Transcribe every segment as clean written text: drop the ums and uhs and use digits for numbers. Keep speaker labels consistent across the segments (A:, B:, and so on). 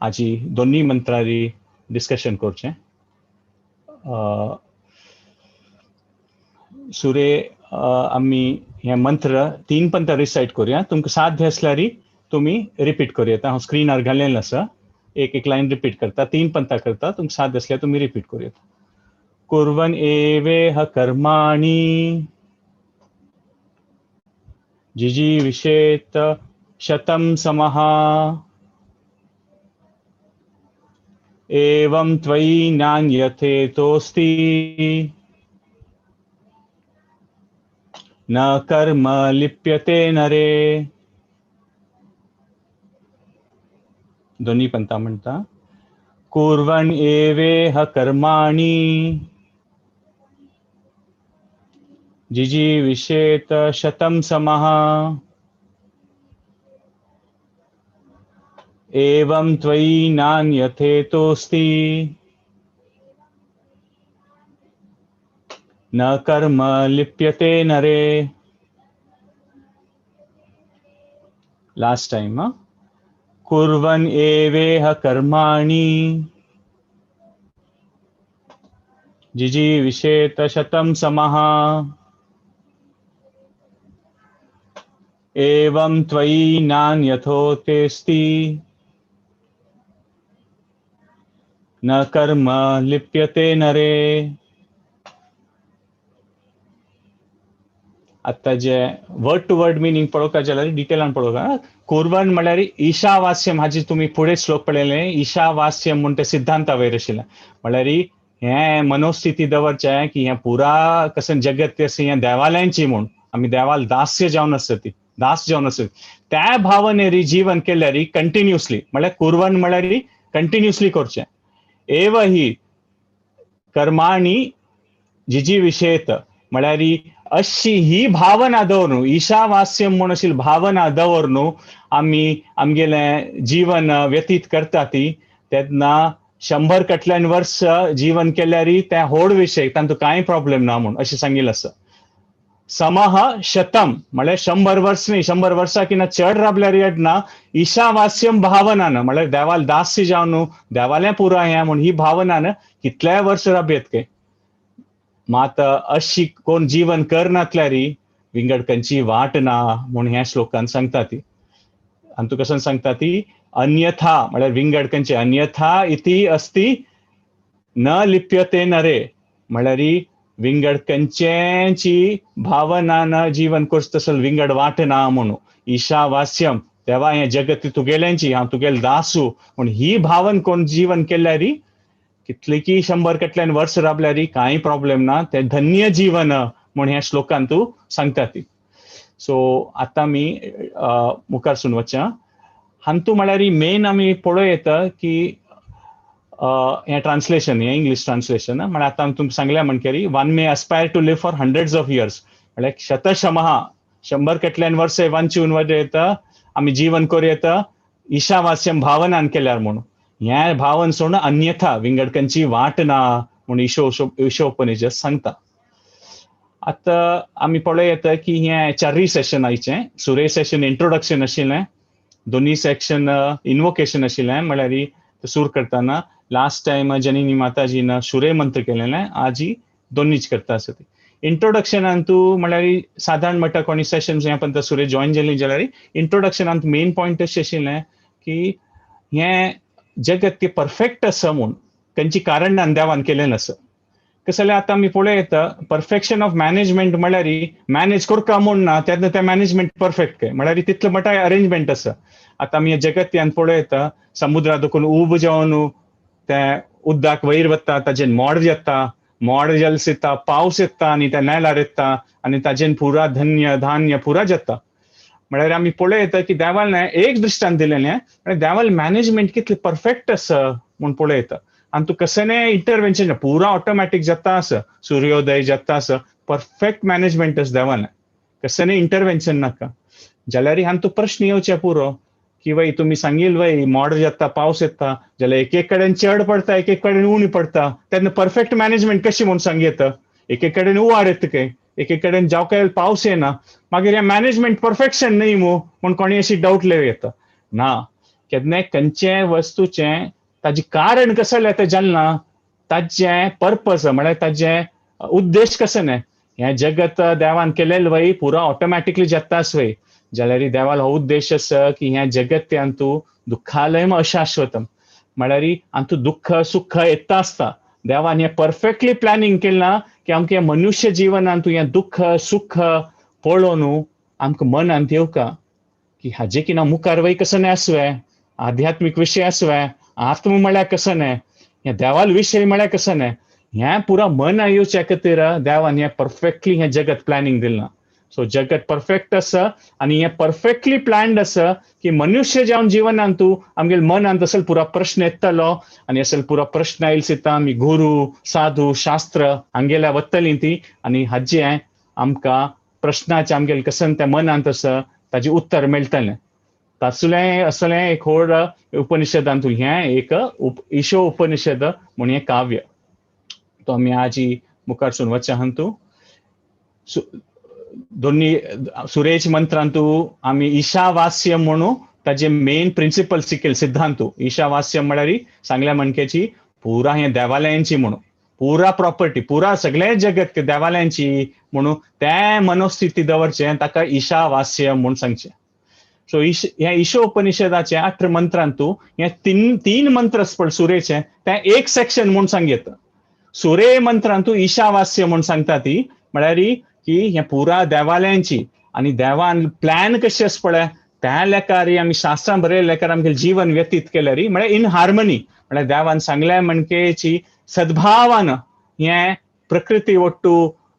A: आजी दोन्ही मंत्रारी डिस्कशन करचें. सुरे आमी हे मंत्र तीन पंता रिसायट करूया. तुमकां साध्य आसल्यार तुमी रिपीट करूं येता. हांव स्क्रिनार घालेलें आसा, एक एक लायन रिपीट करता, तीन पंता करता. तुमकां साध्य आसल्यार तुमी रिपीट करूं येता. कुर्वन् एवेह कर्माणि जिजीविषेत शतं समः एवं त्वयि नान्यथेतोऽस्ति न कर्म लिप्यते नरे. दोन्ही पंता म्हणता. कुर्वन् एवेह कर्माणि जिजीविषेत शतं समः एवं त्वयि नान्यथेतोऽस्ति न कर्म लिप्यते नरे. Last time. कुर्वन् एवेह कर्माणि जिजीविषेत शतं समः एवं त्वयि नान्यथोतेऽस्ति न कर्म लिप्यते नरे. आतां जे वर्ड टू वर्ड मिनींग पळोवपाक जाल्यार डिटेलान पळोवपाक. कुर्वन म्हळ्यार ईशावास्यम, हाजी तुमी फुडें श्लोक पळयलें. ईशावास्यम म्हूण ते सिद्धांता वयर आशिल्लें. म्हळ्यार हें मनोस्थिती दवरचें की हें पुरा कशें जगत आसा हें देवालयांची म्हूण आमी देवाल दास्य जावन आसता ती दास जावन आसता त्या भावनेरी जीवन केल्यार कंटिन्युअसली, म्हळ्यार कुर्वन म्हळ्यार कंटिन्युअसली करचें. एव ही कर्माणि जिजीविषेत म्हळ्यार अशी ही भावना दवरून, ईशावास्यम म्हूण अशी भावना दवरून आमी आमगेलें जीवन व्यतीत करता ती तेन्ना 100 कटल्यान वर्स जीवन केल्यार तें होड विशय, तातूंत कांय प्रॉब्लेम ना म्हूण अशें सांगिल्लें आसा. समह शतम म्हळ्यार 100 वर्स न्ही, 100 वर्सां किना चड राबल्यार येना. ईशावास्यम भावनान म्हळ्यार देवाल दास्य जावन देवालें पुरा हें म्हूण ही भावनान कितल्याय वर्स राबयत काय. मात अशी कोण जीवन करनातल्यार विंगड खंयची वाट ना म्हूण ह्या श्लोकान सांगता ती. आनी तुका कशें सांगता ती अन्यथा म्हळ्यार विंगड खंयची अन्यथा इति अस्ति न लिप्यते नरे म्हळ्यार विंगड खंयचेची भावना न जीवन करता तसो विंगड वाट ना म्हणून. ईशावास्यम देवा हें जगत तुगेल्यांची, हांव तुगेले दासू म्हूण ही भावन कोण जीवन केल्यार कितले की 100 कटल्यान वर्स राबल्यार कांय प्रॉब्लेम ना, तें धन्य जीवन म्हूण ह्या श्लोकान तूं सांगता ती. सो आतां आमी मुखार सून वचया. हातूंत म्हळ्यार मेन आमी पळोवं येता की हें ट्रान्सलेशन, हें इंग्लीश ट्रान्सलेशन म्हळ्यार आतां आमी तुमकां सांगल्या म्हणकरी one may aspire to live for hundreds of years म्हळ्यार शतशमः 100 कटल्यान वर्स वांचून वचूं येता आमी जीवन करूं येता ईशावास्यम भावनान केल्यार म्हणून. हें भावन सोडून अन्यथा विंगड खंयची वाट ना म्हूण ईशोपनिषद सांगता. आतां आमी पळोवं येता की हें चारूय सेशन आयचें. सुरे सेशन इंट्रोडक्शन आशिल्लें, दोनूय सेक्शन इन्वोकेशन आशिल्लें म्हळ्यार सूर करतना. लास्ट टायम जननी माताजीन सुरे मंत्र केलेलें, आजी दोनूच करता आसा ती. इंट्रोडक्शनान तूं म्हळ्यार सादारण म्हणटा कोणी सेशन ह्या पंत सुरे जॉयन जालीं जाल्यार इंट्रोडक्शनान मेन पॉयंट अशें आशिल्लें की हें जगत ते परफेक्ट आसा म्हूण खंयची कारण देवान केलें आसा. कशें जाल्यार आतां आमी पळोवं येता परफेक्शन ऑफ मॅनेजमेंट म्हळ्यार मॅनेज करका म्हूण ना तेन्ना तें मॅनेजमेंट परफेक्ट काय म्हळ्यार तितलें मोठें अरेंजमेंट आसा. आतां आमी जगत्यान पळोवं येता समुद्रा दुखून उब जावन तें उदक वयर वता, ताजेन मोड येता, मोड जल्स येता, पावस येता आनी तें नेलार येता आनी ताजेन पुरा धन्य धान्य पुरा जाता. म्हळ्यार आमी पळोवं येता की देवान एक दृश्टांत दिलेलें म्हळ्यार देवाल मॅनेजमेंट कितलें परफेक्ट आसा म्हूण पळोवं येता. आनी तूं कसलें इंटरवेन्शन पुरा ऑटोमॅटीक जाता आसा, सुर्योदय जाता आसा, परफेक्ट मॅनेजमेंट आसा देवान, कसलें इंटरवेन्शन नाका. जाल्यार हांतूं प्रश्न येवचे पुरो की वय तुमी सांगील वय मोड जाता पावस येता जाल्यार एक एक कडेन चड पडटा एक एक कडेन उणी पडटा, तेन्ना परफेक्ट मॅनेजमेंट कशी म्हूण सांग येता. एक एक कडेन उवार येता काय, एक एक कडेन जावं काय पावस येना, मागीर हें मॅनेजमेंट परफेक्शन न्ही मू म्हूण कोणी अशी डावट लेव येता ना. केन्नाय खंयचे वस्तूचें ताजें कारण कसलें तें जाणना, ताजें पर्पज म्हळ्यार ताजें उद्देश कसो न्ही. हें जगत देवान केलेलें वय पुरा ऑटोमॅटिकली जाताच वय, जाल्यार देवालो हो उद्देश आसा की हें जगत अंतू दुःखालयम अशाश्वतम, म्हळ्यार अंतू दुःख सुख येता आसता. देवान हें परफेक्टली प्लॅनिंग केलां की आमकां हें मनुष्य जिवनांत हें दुःख सुख पळोवन आमकां मनांत येवका की हाजे की ना मुखार वय कसो न्ही आसवे, आध्यात्मीक विशय आसवे, आत्म म्हळ्यार कसो न्ही, हें देवाल विशय म्हळ्यार कसो न्ही, हें पुरा मन येवच्या खातीर देवान हें परफेक्टली हें जगत प्लॅनिंग दिलां. सो जगत परफेक्ट आसा आनी हें परफेक्टली प्लॅन्ड आसा की मनुष्य जावन जिवनांत तूं आमगेले मनांत असल पुरा प्रश्न येतलो आनी असल पुरा प्रश्न आयल सिता आमी गुरू साधू शास्त्र हांगेल्या वतली ती आनी हाजें आमकां प्रश्नाचें आमगेले कसन त्या मनांत आसा ताजें उत्तर मेळटलें. तासलें असलें एक व्हड उपनिषदांतू हें एक ईशो उपनिषद म्हूण हें काव्य तो आमी आजी मुखारसून वचया हांतू. दोन्ही सुरेश मंत्रांतू आमी ईशावास्य म्हणू ताजे मेन प्रिंसिपल शिकेल सिद्धांतू. ईशावास्य म्हळ्यार सांगल्या मनकेची पुरा हें देवालयांची म्हणू, पुरा प्रॉपर्टी पुरा सगळें जगत देवालयांची म्हणू तें मनोस्थिती दवरचें, ताका ईशावास्य म्हूण सांगचें. सो ह्या ईशो उपनिषदाचे 8 मंत्रांतू हे तीन मंत्र पळ सुरेचे तें एक सेक्शन म्हूण सांगयता. सुरे मंत्रांतू ईशावास्य म्हूण सांगता ती म्हळ्यार की हें पुरा देवालयांची आनी देवान प्लॅन कशें आसा पळय त्या लेखारी आमी शास्त्रां बरयल्ल्या लेखार आमगेलें जीवन व्यतीत केल्यार म्हळ्यार इन हार्मनी, म्हळ्यार देवान सांगलें म्हणकेची सद्भावान हें प्रकृती ಒಟ್ಟು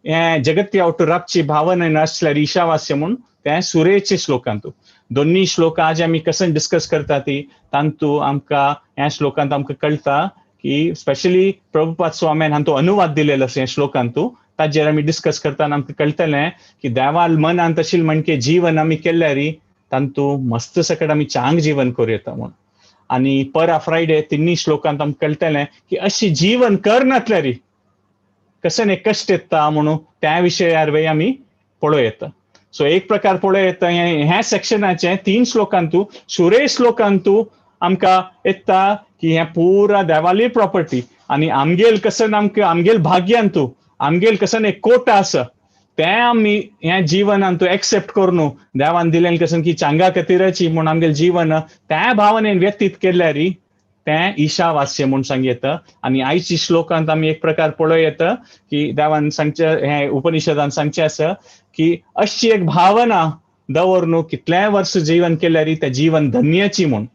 A: हें जगत्या ಒಟ್ಟು राबची भावना नासल्यार ईशावास्य म्हूण तें सुरेचे श्लोकांतू. दोन्ही श्लोक आज आमी कसन डिस्कस करता ती तांतू आमकां ह्या श्लोकांत आमकां कळटा की स्पेशली प्रभुपाद स्वाम्यान हांतू अनुवाद दिलेलो आसा ह्या श्लोकांतू, ताजेर आमी डिस्कस करतना आमकां कळटलें की देवाल मनांत अशील म्हणके जीवन आमी केल्यार तांतू मस्त सकट आमी चांग जीवन करूं येता म्हूण. आनी परा फ्रायडे तिन्ही श्लोकांत आमकां कळटलें की अशी जीवन करनातल्यार कशें न्ही कश्ट येता म्हणून त्या विशयार वय आमी पळोवं येता. सो एक प्रकार पळोवं येता ह्या सेक्शनाचें 3 श्लोकांतू सुरे श्लोकांतू आमकां येता की हें पुरा देवाली प्रॉपर्टी आनी आमगेल कसन आमकां आमगेल भाग्यांतू आमगेल कसन एक कोटा आसा तें आमी ह्या जिवनांतू एक्सेप्ट करून देवान दिलें कसन की चांगा खातीराची म्हूण आमगेलें जीवन त्या भावनेन व्यतीत केल्यार तें ईशावास्य म्हूण सांग येता. आनी आयची श्लोकांत आमी एक प्रकार पळोवं येता की देवान सांगचें हें उपनिषदान सांगचें आसा की अशी एक भावना दवर कितलेंय वर्स जीवन केल्यार तें जीवन धन्याची म्हूण.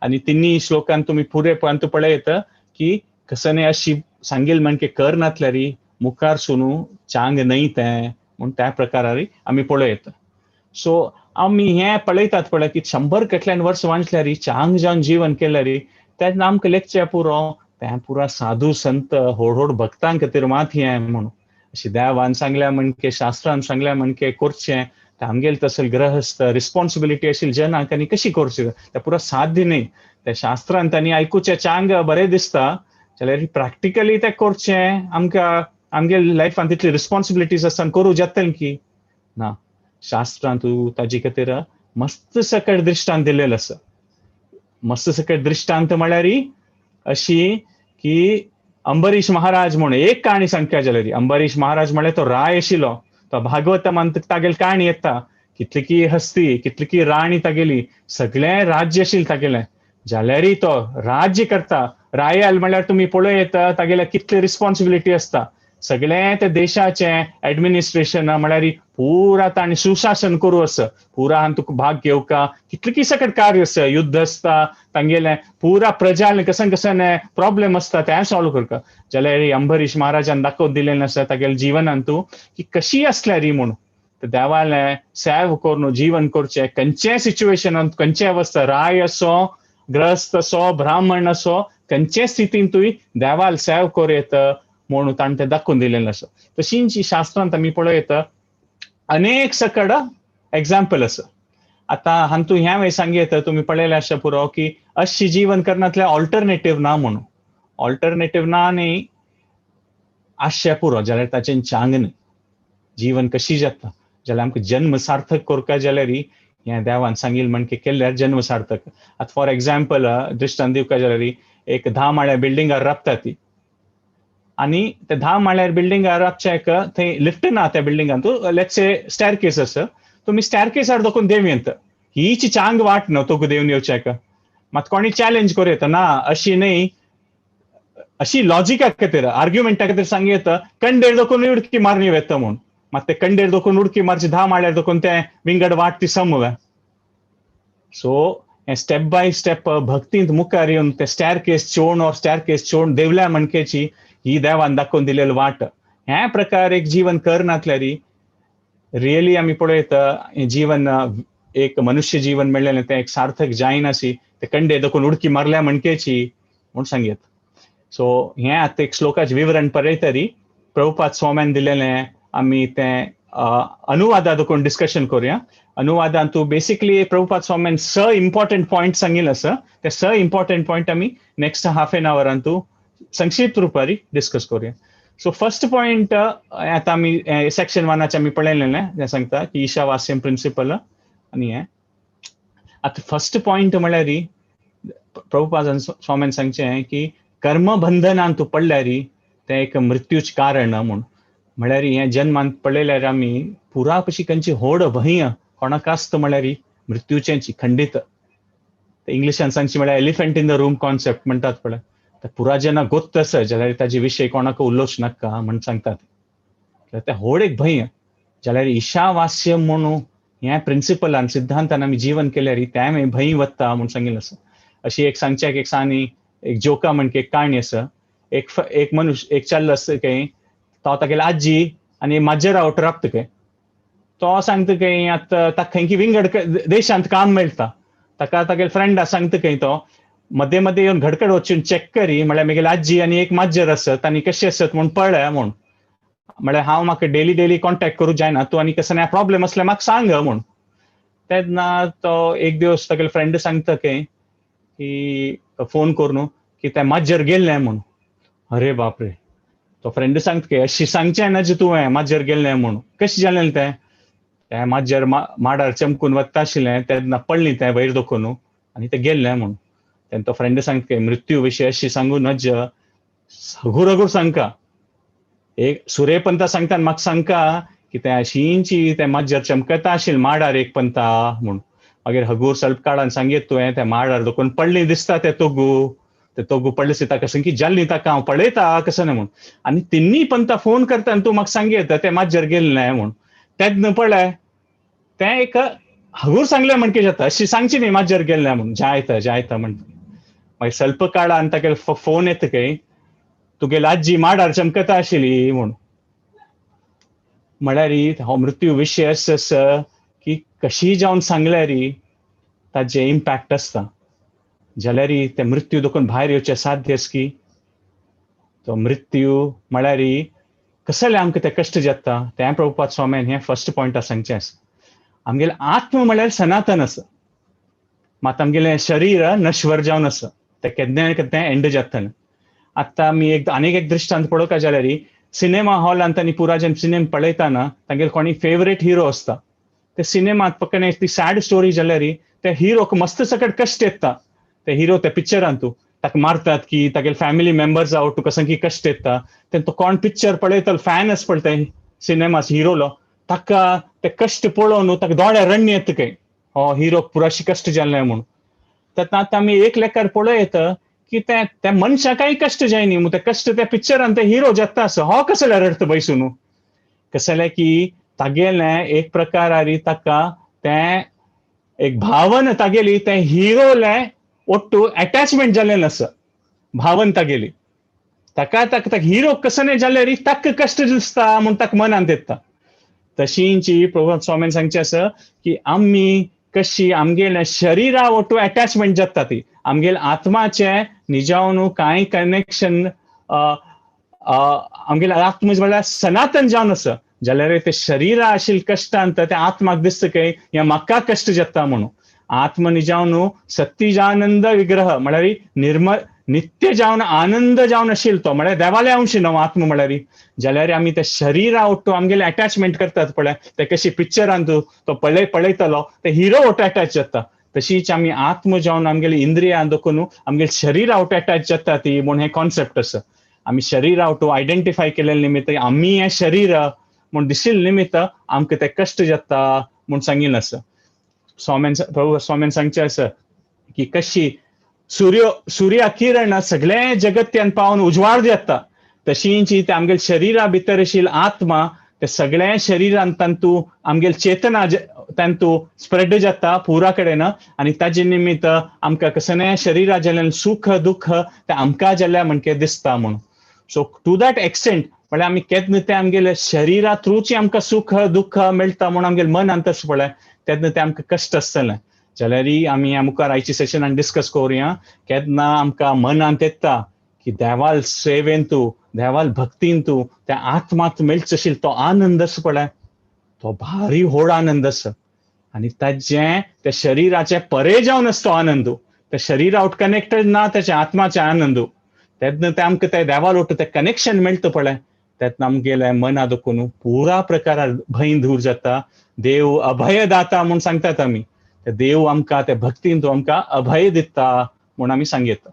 A: आनी तिन्ही श्लोकांत तुमी पुरेपणान पळयता की कसने अशी सांगेल म्हणके कर नातल्यार मुखार सुनू चांग न्हय तें म्हूण त्या प्रकारार आमी पळयता. सो आमी हें पळयतात पळय की 100 कितल्यान वर्स वांचल्यार चांग जावन जीवन केल्यार तेन्ना आमकां लेखचें पुरो तें पुरा साधू संत व्हड व्हड भक्तां खातीर मात हें म्हणून अशें देवान सांगल्या म्हणके शास्त्रान सांगल्या म्हणके करचें तें आमगेले तसले ग्रहस्थ रिस्पॉन्सिबिलिटी आशिल्ले जनांक आनी कशी करचें तें पुरा साध्य न्हय. त्या शास्त्रान तांणी आयकुचें चांग बरें दिसता जाल्यार प्रॅक्टिकली तें करचें आमकां आमगे लायफान तितली रिस्पॉन्सिबिलिटीज आसता करूं जातलें की ना. शास्त्रान तूं ताजे खातीर मस्त सकट दृश्टांत दिलेलो आसा. मस्त सकट दृश्टांत म्हळ्यार अशी की अंबरीश महाराज म्हूण एक काणी सांगता जाल्यार अंबरीश महाराज म्हळ्यार तो राय आशिल्लो, तो भागवतमान तागेली काणी येता कितली की हस्ती कितली की राणी तागेली सगळें राज्य आशिल्लें तागेलें, जाल्यारय तो राज्य करता. रायाल म्हळ्यार तुमी पळोवं येता तागेले कितली रिस्पॉन्सिबिलिटी आसता, सगळें त्या देशाचें एडमिनिस्ट्रेशन म्हळ्यार पुरा ताणें सुशासन करूं आसा, पुरा हांगा तुका भाग घेवका कितलें की सकट कार्य आसा, युद्ध आसता तांगेलें पुरा प्रजालें कसन कसन प्रॉब्लेम आसता तें सॉल्व करता. जाल्यार अंबरीश महाराजान दाखोवन दिलेलें आसा तागेल्या जिवनांतू की कशी आसल्यार म्हूण देवालें सेव करून जीवन करचें खंयच्याय सिच्युएशनांत खंयच्याय अवस्था, राय असो ग्रस्त असो ब्राह्मण असो खंयच्याय स्थितींतूय देवाल सेव करूं येता म्हणून ताणें तें दाखोवन दिलेलें आसा. तशींच शास्त्रांत आमी पळयता अनेक सकड एग्जाम्पल आसा. आतां हांतू ह्या वेळ सांगयता तुमी पळयलें आसचें पुरो की अशी जीवन करनातलें ऑल्टरनेटीव ना म्हणून, ऑल्टरनेटीव ना न्ही आसचें पुरो जाल्यार ताचें चांग न्ही जीवन कशी जाता जाल्यार आमकां जन्म सार्थक करता जाल्यार हें देवान सांगील म्हणके केल्यार जन्म सार्थक. आतां फॉर एग्जाम्पल दृश्टांत दिवका जाल्यार एक 10 माळ्या बिल्डिंगार राबता ती आनी ते 10 माळ्यार बिल्डिंगार राबच्याक थंय लिफ्ट ना त्या बिल्डिंगान, तूं let's say staircase आसा, तुमी स्टॅरकेसार दोकून देंव येता, हीची चांग वाट न्हू तुका देंवन येवच्याक. मात कोणी चॅलेंज करूं येता ना अशी न्हय, अशी लॉजिका खातीर आर्ग्युमेंटा खातीर सांग येता कंडेर दोकून उडकी मारणी वेता म्हूण. मात ते कंडेर दोकून उडकी मारची 10 माळ्यार दोकून ते विंगड वाट ती समवे. सो हें स्टेप बाय स्टेप भक्तींत मुखार येवन ते स्टॅरकेस चोण ऑर स्टॅरकेस चोण देवल्या म्हणकेची ही देवान दाखोवन दिलेली वाट. ह्या प्रकार एक जीवन करनातल्यार रियली आमी पळयता हें जीवन एक मनुष्य जीवन मेळ्ळेलें तें एक सार्थक जायनासी, ते कंडे दोकून उडकी मारल्या म्हणकेची म्हूण सांगयत. सो हें आतां एक श्लोकाचें विवरण पळयतरी प्रभुपाद स्वाम्यान दिलेलें आमी तें अनुवादा दोकून डिस्कशन करुया. अनुवादान तूं बेसिकली प्रभुपाद स्वाम्यान 6 इम्पॉर्टंट पॉयंट सांगिल्ले आसा, ते 6 इम्पॉर्टंट पॉयंट आमी नेक्स्ट हाफ एन आवरान तूं संक्षिप्त रुपारी डिस्कस करुया. सो फर्स्ट पॉयंट आतां आमी सेक्शन 1 आमी पळयलें तें सांगता की ईशावास्यम प्रिंसिपल. आनी हें आतां फर्स्ट पॉयंट म्हळ्यार प्रभुपादान स्वाम्यान सांगचें की कर्मबंधनान तूं पडल्यार तें एक मृत्यूच कारण म्हूण. म्हळ्यार हें जन्मान पळयल्यार आमी पुरा पशी खंयची होड भंय कोणाक आसता म्हळ्यार मृत्यूचेंची खंडीत. इंग्लिशान सांगची म्हळ्यार elephant in the room concept म्हणटात पळय, पुरा जेन्ना गोत्त आसा जाल्यार ताजे विशय कोणाक उलोवच नाका म्हण सांगतात. तें होड एक भंय. जाल्यार ईशावास्य म्हणून ह्या प्रिंसिपलान सिद्धांतान आमी जीवन केल्यार तें मागीर भंय वता म्हूण सांगिल्लें आसा. अशी एक सांगच्याक एक सानी एक जोका म्हणके एक काणी आसा. एक मनुष्य एक चल्लो आसता खंय, तो तागेली आजी आनी माजरा वट राबता खंय. तो सांगता खंय आतां ताका खंय विंगड देशांत काम मेळटा, ताका तागेले फ्रेंडा सांगता खंय तो मदे मदे येवन घडकड वचून चॅक करी म्हळ्यार म्हगेली आजी आनी एक माजर आसत आनी कशें आसत म्हूण पळय म्हूण. म्हळ्यार हांव म्हाका डेली डेली कॉन्टेक्ट करूं जायना, तूं आनी कसो प्रॉब्लेम आसल्यार म्हाका सांग म्हूण. तेन्ना तो एक दिवस तागेले फ्रेंड सांगता खंय की फोन करून की तें माजर गेल्लें म्हूण. अरे बापरे, तो फ्रेंड सांगता की अशी सांगचें ना जी तुवें माजर गेल्लें म्हूण, कशें जालें तें? तें माजर माडार चमकून वता आशिल्लें तेन्ना पडलें तें वयर दोखून आनी तें गेल्लें म्हूण. तेन्ना तो फ्रेंड सांगता की मृत्यू विशय अशी सांगू नज, हगूर हगूर सांगका. एक सुरेपंता सांगता म्हाका सांगका की तें अशींची तें माजर चमकता आशिल्लें माडार एक पंता म्हूण. मागीर हगूर सल्प काळान सांगीत तुवें तें माडार दोखून पडलें दिसता तें तोगू, ते तोगू पडले ताका संकी जाल्ली ताका हांव पळयता कसं न्हय म्हूण. आनी तिन्नी पंता फोन करता आनी तूं म्हाका सांगयत तें माजर गेल्लें म्हूण. तेन्ना पळय तें एक हगूर सांगलें म्हणके जाता, अशी सांगची न्ही माजर गेल्लें म्हूण, जायता जायता म्हणटा. मागीर सल्प काळान ताका फोन येता खंय, तुगेली आजी माडार चमकता आशिल्ली म्हूण. म्हळ्यार हो मृत्यू विशय असो आसा की कशी जावन सांगल्यार ताजें इम्पॅक्ट आसता. जाल्यार ते मृत्यू दोकून भायर येवचें साध्य आसा की तो मृत्यू म्हळ्यार कसले आमकां ते कश्ट जाता तें प्रभुपाद स्वाम्यान हें फर्स्ट पॉयंट सांगचें आसा. आमगेलें आत्म म्हळ्यार सनातन आसा, मात आमगेलें शरीर नश्वर जावन आसा, तें केन्ना केन्ना एंड जाता. आतां आमी एक आनीक एक दृश्टांत पळोवंक जाल्यार सिनेमा हॉलांत आनी पुरा जेन्ना सिनेमा पळयतना तांगेले कोणी फेवरेट हिरो आसता, ते सिनेमात पक्कने ती सॅड स्टोरी जाल्यार त्या हिरोक मस्त सकट कश्ट येता. ते हिरो त्या पिक्चरान तूं ताका मारतात की तागेले फॅमिली मेंबर्स आवट तुका संकी कश्ट येता. तेन्ना तो कोण पिक्चर पळयतलो फॅन आसा पळय ते सिनेमा हिरोलो, ताका ते कश्ट पळोवन ताका दोळ्या रण्य येता खंय हो हिरोक पुराशी कश्ट जाल्ले म्हूण. तेन्ना आतां आमी एक लेखार पळयत की ते त्या मनशाक कांय कश्ट जायनी म्हूण ते कश्ट त्या पिक्चरान ते हिरो जाता आसा, हो कसले रडटा बैसून. कसले की तागेलें एक प्रकारारी ताका तें एक भावन तागेली तें हिरोलें ओट्टू एटॅचमेंट जाल्लें आसा, भावन तागेली ताका ताका हिरो कसो न्हय जाल्यार ताका कश्ट दिसता म्हूण ताका मनांत येता. तशींची प्रभुपाद स्वामीन सांगचें आसा की आमी कशी आमगेले शरिरा ओटू एटॅचमेंट जाता ती आमगेले आत्माचें निजावन कांय कनेक्शन आमगेले आत्मा म्हळ्यार सनातन जावन आसा. जाल्यार ते शरिरा आशिल्ले कश्टांत त्या आत्माक दिसता काय हें म्हाका कश्ट जाता म्हणून. आत्म निजावन सत्तिजानंद विग्रह म्हळ्यार निर्म नित्य जावन आनंद जावन आशिल्लो तो म्हळ्यार देवाले अंश न्हू आत्मा म्हळ्यार, जाल्यार आमी त्या शरीरा ओट्टू आमगेले अटॅचमेंट करतात पळय, ते कशी पिक्चरान तूं तो पळय पळयतलो ते हिरो ओट अटॅच जाता, तशीच आमी आत्म जावन आमगेले इंद्रियां दखून आमगेले शरीरा ओट अटॅच जाता ती म्हूण हें कॉन्सेप्ट आसा. आमी शरीरा ओटू आयडेंटिफाय केलेले निमित्त आमी हें शरीर म्हूण दिशिल्ले निमित्त आमकां ते कश्ट जाता म्हूण सांगिल्लें आसा. स्वाम्यान प्रभु स्वाम्यान सांगचें आसा की कशी सूर्य किरण सगळें जगत्यान पावन उजवाड जाता, तशींच ते आमगेले शरीरा भितर आशिल्ली आत्मा ते सगळ्या शरीरान तांतू आमगेले चेतना तांतू स्प्रेड जाता पुरा कडेन, आनी ताजे निमित्त आमकां कसलें शरीरा जाल्यान सुख दुःख ते आमकां जाल्यार म्हणके दिसता म्हणून. सो टू that extent म्हळ्यार आमी केन्ना ते आमगेले शरीरा थ्रूची आमकां सुख दुःख मेळटा म्हूण आमगेले मन तशें पळय तेन्ना ते आमकां कश्ट आसतलें. जाल्यार आमी ह्या मुखार आयच्या सेशनान डिस्कस करुया केन्ना आमकां मनांत येता की देवाल सेवेन तूं देवाल भक्तीन तूं त्या आत्मात मेळचो आशिल्लो तो आनंद आसा पळय तो भारी व्हड आनंद आसा, आनी ताजें त्या शरीराचें परे जावन आसा तो आनंद, त्या शरीरा आवट कनेक्टेड ना तेच्या आत्माचे आनंद. तेन्ना ते आमकां ते देवाल वट तें कनेक्शन मेळटा पळय तेन्ना आमगेलें मना दुखून पुरा प्रकारार भंय दूर जाता. देव अभय दाता म्हूण सांगतात आमी, ते देव आमकां ते भक्तीन तो आमकां अभय दिता म्हूण आमी सांगता.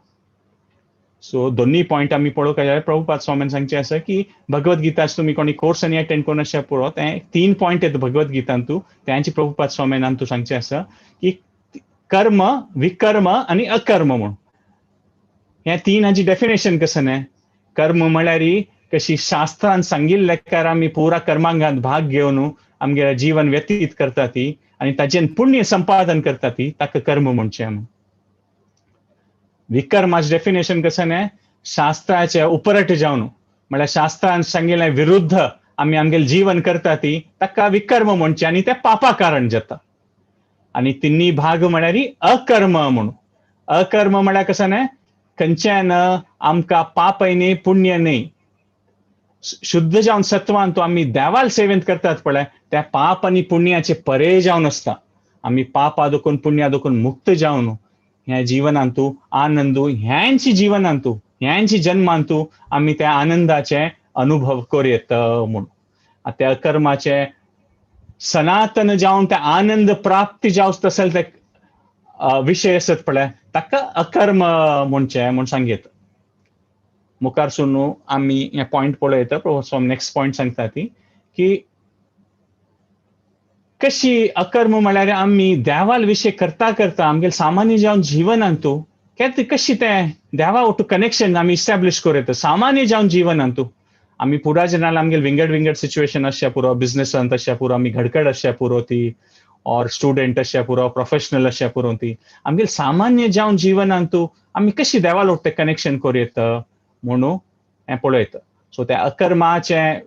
A: सो दोन्ही पॉयंट आमी पळोवंक जाय. प्रभुपाद स्वामीन सांगचें आसा की भगवद गीता तुमी कोणी कोर्स आनी अटेंड करून अशें पुरो तें 3 पॉयंट येता भगवद गीतांतू, तेंची प्रभुपाद स्वामीन आमकां सांगचें आसा की कर्म, विकर्म आनी अकर्म म्हूण हे 3 हाची डेफिनेशन कसं न्ही. कर्म म्हळ्यार कशी शास्त्रान सांगिल्ले लेखार आमी पुरा कर्मांगांत भाग घेवन आमगेलें जीवन व्यतीत करता ती आनी ताजेन पुण्य संपादन करता ती, ताका कर्म म्हणचें आमी. विकर्माचें डेफिनेशन कसं न्ही, शास्त्राचे उपरट जावन म्हळ्यार शास्त्रान सांगिल्लें विरुद्ध आमी आमगेलें जीवन करता ती, ताका विकर्म म्हणचें आनी तें पापा कारण जाता. आनी तिन्ही भाग म्हळ्यार अकर्म म्हणून. अकर्म म्हळ्यार कसं न्ही, खंयच्यान आमकां पापय न्ही पुण्य न्ही, शुद्ध जावन सत्वान तो आमी देवाल सेवेंत करतात पळय त्या पाप आनी पुण्याचे परे जावन आसता. आमी पापा दुखून पुण्या दुखून मुक्त जावन ह्या जिवनांतू आनंदू ह्यांची जिवनांतू ह्यांची जन्मांतू आमी त्या आनंदाचे अनुभव करूं म्हूण. त्या कर्माचे सनातन जावन त्या आनंद प्राप्ती जावं तसले ते विशय आसत पळय ताका अकर्म म्हणचें म्हूण सांगीत. मुखार सून आमी हे पॉयंट पळयता. स्वामी नेक्स्ट पॉयंट सांगता ती की कशी अकर्म म्हळ्यार आमी देवाल विशय करता करता आमगेले सामान्य जावन जिवनांतू केन्ना कशी तें देवा ओटू कनेक्शन आमी इस्टॅब्लिश करूं येता. सामान्य जावन जिवनांतू आमी पुरा जनाल आमगेले विंगड विंगड सिच्युएशन आसच्या पुरो, बिजनेसांत आसच्या पुरो, आमी घडकड आसच्या पुरो ती, ऑर स्टुडंट आसच्या पुरो, प्रोफेशनल आसच्या पुरो ती, आमगेले सामान्य जावन जिवनांतू आमी कशी देवाल ओट तें कनेक्शन करूं येता म्हणून हें पळयता. सो त्या अकर्माचें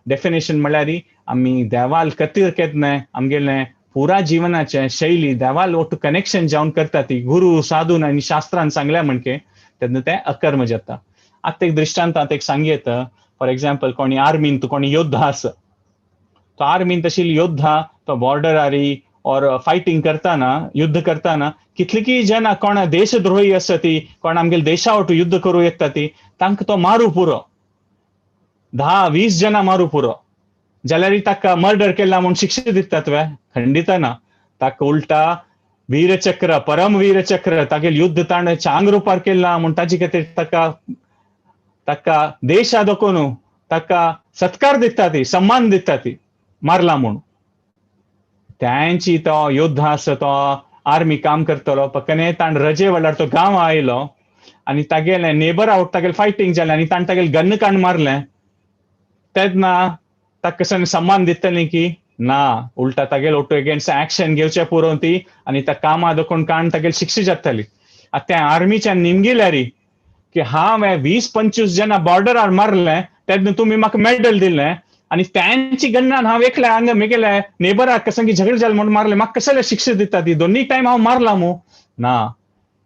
A: डेफिनेशन म्हळ्यार आमी देवाल खातीर केन्ना आमगेलें पुरा जिवनाचें शैली देवाल ओटू कनेक्शन जावन करता ती गुरू साधून आनी शास्त्रान सांगल्या म्हणके तेन्ना तें अकर्म जाता. आतां एक दृश्टांतांत एक सांग येता. फॉर एग्जाम्पल कोणी आर्मीन तूं कोणी योद्धा आसा, तो आर्मीन तशी योद्धा तो बॉर्डरारी और फायटींग करताना युद्ध करताना कितली जना कोण देशद्रोही आसा ती, कोण आमगेले देशा वटू युद्ध करूं येता ती, तांकां तो मारू पुरो, 10-20 जना मारू पुरो, जाल्यार ताका मर्डर केला म्हूण शिक्षा दितात वे? खंडित ना. ताका उल्टा वीरचक्र, परम वीरचक्र, तागेले युद्ध ताणें चांग रुपार केला म्हूण ताजे खातीर ताका ताका देशा दखून ताका सत्कार दिता ती, सम्मान दिता ती, मारला म्हूण. त्यांची तो योद्धा आसा तो आर्मी काम करतलो पक्कने ताण रजे वेळार तो गांव आयलो आनी तागेले नेबर आवट तागेले फायटींग जालें आनी ताणें तागेले गन्न काण मारलें, तेन्ना ताका कसो सम्मान दितली की ना, उल्टा तागेले ओटो एगेन्स्ट एक्शन घेवचें पुरो ती आनी त्या कामा दखून काण तागेले शिक्षा जातली. आतां त्या आर्मीच्यान निमगिल्यारी की हांवें 20-25 जाणां बॉर्डरार मारलें तेन्ना तुमी म्हाका मेडल दिलें आनी त्यांची गन्नान हांव एकल्या हांगा मेगेल्या नेबराक कसं की झगडे जालें म्हणून मारलें, म्हाका कसले शिक्षा दिता ती? दोन्ही टायम हांव मारला मू ना.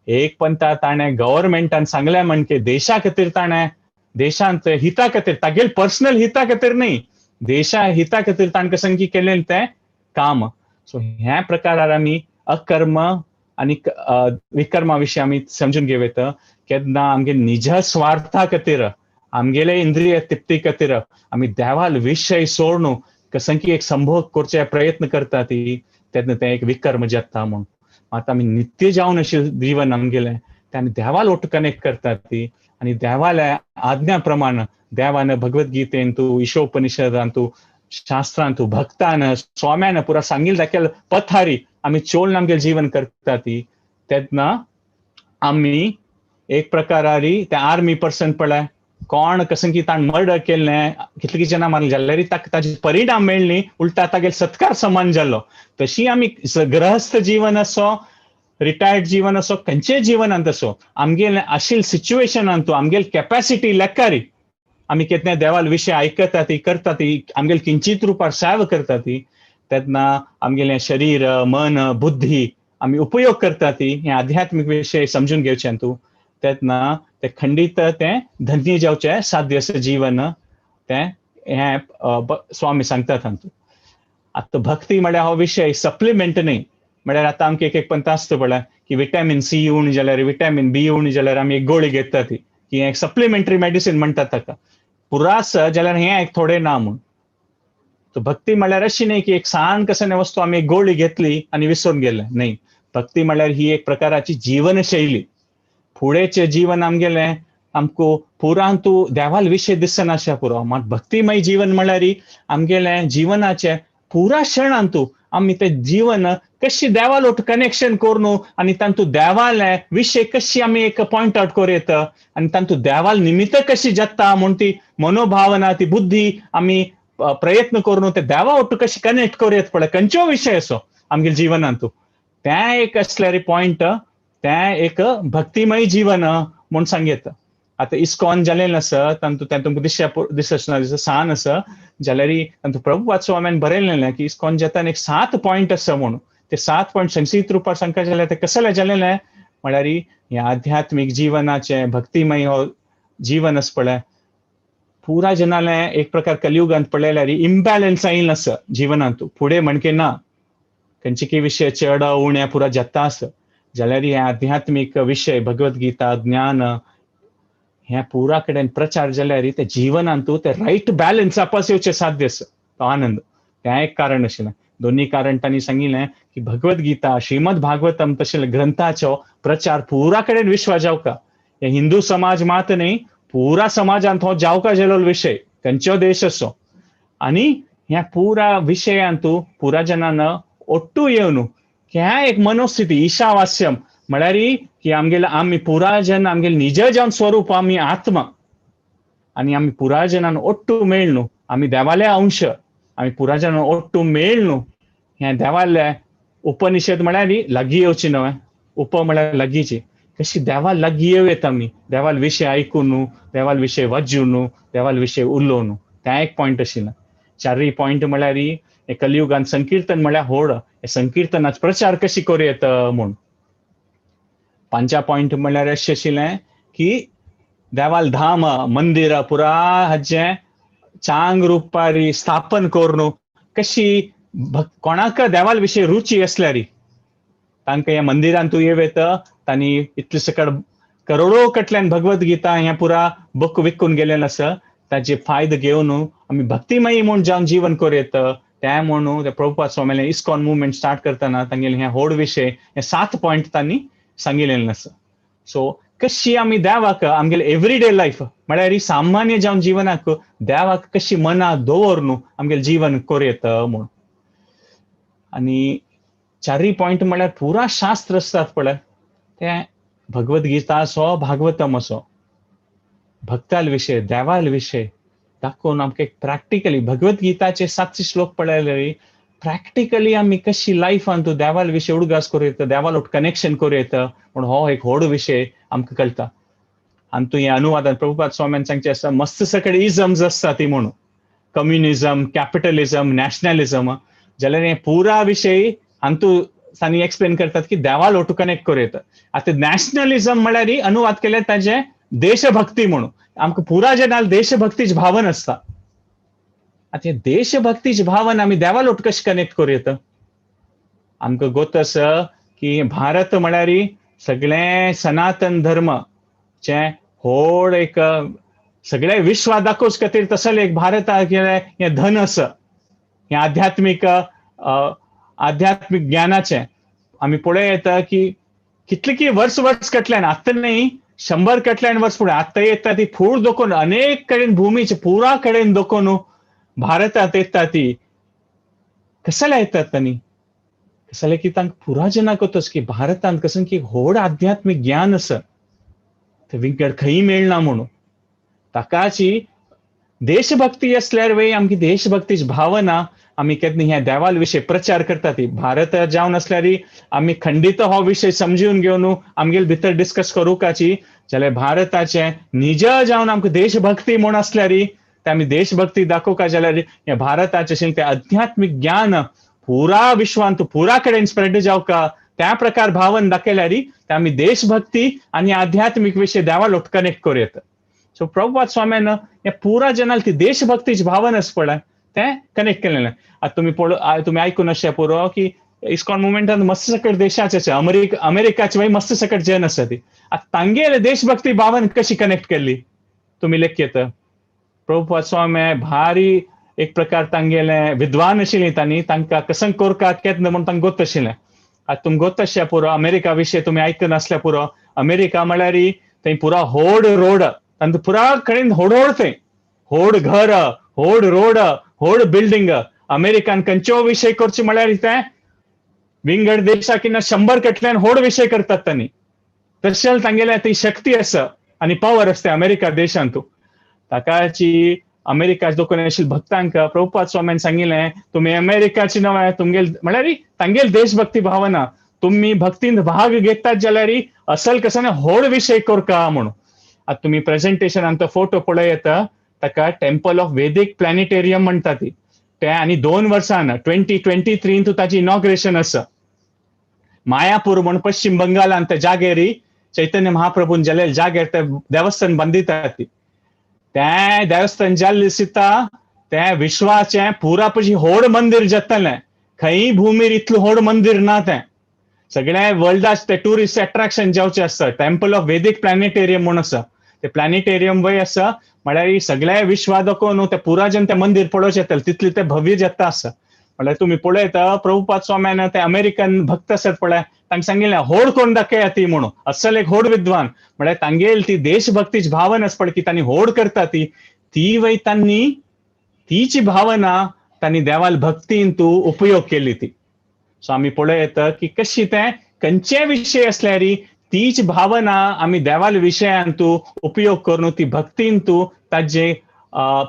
A: एक पंता ताणें गव्हर्मेंटान सांगलें म्हणके देशा खातीर, ताणें देशांत हिता खातीर, तागेले पर्सनल हिता खातीर न्ही, देशा हिता खातीर ताणें कसं की केलें तें काम. सो ह्या प्रकारार आमी अकर्म आनी विकर्मा विशीं आमी समजून घेवं येता. केन्ना आमगे निज स्वार्था खातीर, आमगेले इंद्रिय तृप्ती खातीर आमी देवाल विशय सोडून कसंकी एक संभोग करचे प्रयत्न करता ती, तेन्ना तें एक विकर्म जाता म्हूण. आतां आमी नित्य जावन अशें जीवन आमगेलें तें आमी देवाल ओट कनेक्ट करता ती आनी देवाल्या आज्ञा प्रमाण देवान भगवद्गीतेंतू, ईशोपनिषदांतू, शास्त्रांतू, भक्तान, स्वाम्यान पुरा सांगिल दाखयल पथारी आमी चोळून आमगेलें जीवन करता ती, तेन्ना आमी एक प्रकारारी ते आर्मी पर्सन पळय कोण कसं की ताण मर्डर केल्लें, कितली जाणां मारलें जाल्यार ताका ताजे परिणाम मेळ्ळी, उलटा तागेले सत्कार समान जालो. तशी आमी गृहस्थ जीवन असो, रिटायर्ड जीवन असो, खंयचेय जीवनांत असो, आमगेले आशिल्ले सिच्युएशनांतू आमगेले कॅपॅसिटी लेखारी आमी केन्ना देवाल विशय आयकता ती, करता ती, आमगेले किंचित रुपार सेवा करता ती, तेन्ना आमगेलें शरीर, मन, बुद्धी आमी उपयोग करता ती हे आध्यात्मीक विशय समजून घेवचे तूं, तेन्ना ते खंडीत तें धन्य जावचें साध्य अशें जीवन तें हें स्वामी सांगतात तातूंत. आतां भक्ती म्हळ्यार हो विशय सप्लिमेंट न्ही. म्हळ्यार आतां आमकां एक एक पंथ आसता पळय की विटामीन सी उणी जाल्यार, विटामीन बी उणी जाल्यार आमी एक गोळी घेता ती, की एक सप्लिमेंटरी मेडिसीन म्हणटात ताका. पुरा आसा जाल्यार हें एक थोडें ना म्हूण. तो भक्ती म्हळ्यार अशी न्ही की एक सान कसली वस्तू आमी एक गोळी घेतली आनी विसरून गेले. न्ही, भक्ती म्हळ्यार ही एक प्रकाराची जीवनशैली. फुडेचें जीवन आमगेलें आमकां पुरांतू देवाल विशय दिसनाशें पुरो. मात भक्तिमय जीवन म्हळ्यार आमगेलें जीवनाचें पुरा क्षणांतू आमी तें जीवन कशी देवाल ओट कनेक्शन करून आनी तांतू देवाले विशय कशी आमी एक पॉयंट आउट करूं येता आनी तांतू देवाल निमित्त कशी जाता म्हूण ती मनोभावना, ती बुद्धी आमी प्रयत्न करून ते देवा ओट कशी कनेक्ट करूं येता पळय, खंयचो विशय असो आमगेल्या जीवनांतू, तें एक असल्यारी पॉयंट, तें एक भक्तिमय जीवन म्हूण सांगता. आतां इस्कॉन जालें आसा तांतू तें तुमकां दिसचें दिसना दिसता सान आसा जाल्यार तांतू प्रभुपाद स्वाम्यान बरयलेलें की इस्कॉन जाता एक 7 पॉयंट आसा म्हणून. ते 7 पॉयंट संक्षिप्त रुपार सांगता जाल्यार ते कसलें जालेलें म्हळ्यार हें आध्यात्मीक जीवनाचें भक्तिमय हो जीवन आसा पळय, पुरा जनालें एक प्रकार कलियुगांत पळयल्यार इम्बॅलन्स आयिल्लें आसा जिवनांत. फुडें म्हणके ना खंयचे विशय चड उणे पुरा जाता आसा जाल्यार हे आध्यात्मीक विशय भगवद्गीता, ज्ञान ह्या पुरा कडेन प्रचार जाल्यार ते जीवनांतू ते रायट बॅलन्स आपस येवचें साध्य आसा, तो आनंद. तें एक कारण आशिल्लें. दोन्ही कारण तांणी सांगिल्लें की भगवद्गीता, श्रीमद भागवतम तशें ग्रंथाचो प्रचार पुरा कडेन विश्वा जावका. हे हिंदू समाज मात न्ही, पुरा समाजांत हो जावका जालो विशय, खंयचो देश असो. आनी ह्या पुरा विशयांतू पुरा जनान ओट्टू येवन ह्या एक मनोस्थिती ईशावास्यम म्हळ्यार की आमगेले आमी पुरा जन आमगेले निज जावन स्वरूप आमी आत्मा आनी आमी पुरा जनान ओट्टू मेळ्ळू, आमी देवाले अंश, आमी पुरा जनान ओट्टू मेळ्ळू. हें देवाले उपनिषद म्हळ्यार लागीं येवची न्हय, उप म्हळ्यार लागींची, कशी देवा लागीं येवं येता आमी देवाल विशय आयकून, देवाल विशय वाजून, देवाल विशय उलोवन. तें एक पॉयंट आशिल्लें. चारय पॉयंट म्हळ्यार हे कलियुगान संकीर्तन म्हळ्यार होड, हे संकीर्तनाचो प्रचार कशी करूं येता म्हूण. पांचव्या पॉयंट म्हळ्यार अशें आशिल्लें की देवाल धाम मंदिर पुरा हाजें चांग रुपारी स्थापन करून कशी कोणाक देवाल विशय रुची आसल्यार तांकां ह्या मंदिरांत तूं येवं येता. तांणी इतले सकळ करोडो कडल्यान भगवद्गीता हें पुरा बुक विकून गेलेलें आसा, ताजे फायदो घेवन आमी भक्तिमयी म्हूण जावन जीवन करूं येता. तें म्हणून ते प्रभुपाद स्वामीले इस्कॉन मुवमेंट स्टार्ट करतना तांगेले हें व्हड विशय हे 7 पॉयंट तांणी सांगिल्लें आसा. सो कशी आमी देवाक आमगेले एवरीडे लायफ म्हळ्यार सामान्य जावन जिवनाक देवाक कशी मना दवरून आमगेलें जीवन करूं येता म्हूण. आनी चारय पॉयंट म्हळ्यार पुरा शास्त्र आसतात पळय, तें भगवद्गीता असो, भागवतम असो, भक्ताल विशय, देवाल विशय दाखोवन आमकां एक प्रॅक्टिकली भगवद्गीताचे 7 श्लोक पळयले प्रॅक्टिकली आमी कशी लायफान तूं देवाल विशय उडगास करूं येता, देवाल कनेक्शन करूं येता म्हूण हो एक व्हड विशय आमकां कळटा. आनी तूं ह्या अनुवादान प्रभुपाद स्वाम्यान सांगचें आसा, मस्त सकड इजम्स आसता ती म्हणून, कम्युनिजम, कॅपिटलिजम, नॅशनलिजम, जाल्यार हे पुरा विशय हातूं तांणी एक्सप्लेन करतात की देवाल ओटू कनेक्ट करूं येता. आतां नॅशनलिजम म्हळ्यार अनुवाद केले ताजें देशभक्ती म्हणून, आमकां पुरा जनाल देशभक्तीची भावना आसता. आतां देशभक्तीची भावना आमी देवाल ओट कशें कनेक्ट करूं येता? आमकां गोत आसा की भारत म्हळ्यार सगळें सनातन धर्म चे व्हड एक सगळे विश्वा दाखोवच खातीर तसले एक भारताक हें धन आसा, हें आध्यात्मीक आध्यात्मीक ज्ञानाचें. आमी पळोवं येता की कितले की वर्स वर्स कटल्यान आतां न्ही 100 कटल्यान वर्स फुडें आतां येता ती फूड दोकोन अनेक कडेन भुमीचे पुरा कडेन दोकोन भारतांत येता ती कशाला येतात तांणी कशाला की तांकां पुरा जनाक वतस की भारतांत कसं की व्हड आध्यात्मीक ज्ञान आसा ते विंगड खंय मेळना म्हणून. ताकाची देशभक्ती असल्यार वे आमची देशभक्तीची भावना आमी केन्ना ह्या देवाल विशय प्रचार करता ती भारत जावन आसल्यार आमी खंडीत हो विशय समजून घेवन आमगेले भितर डिस्कस करूकाची जाल्यार भारताचे निज जावन आमकां देशभक्ती म्हूण आसल्यार ते आमी देशभक्ती दाखोवका जाल्यार हे भारताचें तें आध्यात्मीक ज्ञान पुरा विश्वांत पुरा कडेन स्प्रेड जावका त्या प्रकार भावन दाखयल्यार ते आमी देशभक्ती आनी आध्यात्मीक विशय देवा लोट कनेक्ट करूं येता. सो प्रभुपाद स्वाम्यान हे पुरा जनाल ती देशभक्तीची भावना आसा पळय तें कनेक्ट केलें. आतां तुमी तुमी आयकून अशें पुरो की इस्कॉन मुवमेंटान मस्त सकट देशाचे आसा, अमेरिकाचे मस्त सकट जन आसा ती. आतां तांगेले देशभक्ती भावन कशी कनेक्ट केल्ली तुमी लेखयत. प्रभुपाद स्वामी भारी एक प्रकार तांगेले विद्वान आशिल्ली तांणी तांकां कसं कोरका केन्ना म्हूण तांकां गोत आशिल्लें. आतां तुमकां गोत आसल्या पुरो अमेरिका विशय तुमी आयकून आसल्या पुरो. अमेरिका म्हळ्यार थंय पुरा होड रोड तांकां पुरा कडेन होड होड थंय होड घर होड रोड होड बिल्डींग. अमेरिकान खंयचो विशय करचे म्हळ्यार ते विंगड देशाक 100 कटल्यान होड विशय करतात तांणी. तशें तांगेले ती शक्ती आसा आनी पावर आसता अमेरिका देशांत. ताकाची अमेरिका दोकोन आशिल्ले भक्तांक प्रभुपाद स्वाम्यान सांगिल्लें तुमी अमेरिकाची नवे तुमगेल म्हळ्यार तांगेल देशभक्ती भावना तुमी भक्तीन भाग घेतात जाल्यार असल कसा होड विशय करका म्हणून. आतां तुमी प्रेझेंटेशनान तो फोटो पळय येता ताका टेम्पल ऑफ वेदीक प्लॅनेटेरियम म्हणटा ती. ते आनी 2 वर्सान 2023 तूं ताची इनॉग्रेशन आसा. मायापूर म्हूण पश्चिम बंगालान त्या जागेरी चैतन्य महाप्रभून जाल्ले जागेर ते देवस्थान बांदितात ती. तें देवस्थान जाल्लें दिसता तें विश्वाचें पुरा पशी होड मंदीर जातलें. खंय भुमीर इतलें होड मंदीर ना तें. सगळ्या वर्ल्डाच ते ट्युरिस्ट एट्रॅक्शन जावचें आसता. टेम्पल ऑफ वेदीक प्लॅनेटेरियम म्हूण आसा. ते प्लॅनेटेरियम वय आसा म्हळ्यार सगळ्या विश्वा दाखोवन न्हू ते पुरा जन तें मंदीर पळोवचें येतलें तितलें तें भव्य जाता आसा. म्हळ्यार तुमी पळयता प्रभुपाद स्वाम्यान ते अमेरिकन भक्त आसात पळय तांकां सांगिल्लें होड कोण दाखया ती म्हणून असल एक होड विद्वान म्हळ्यार तांगेल ती देशभक्तीची भावना आसा पळय की तांणी होड करता ती ती वय तांणी तीची भावना तांणी देवाल भक्तीन तूं उपयोग केली ती. सो आमी पळयता की कशी तें खंयचे विशय आसल्यार तीच भावना आमी देवाल विशयान तूं उपयोग करून ती भक्तीन तूं ताजें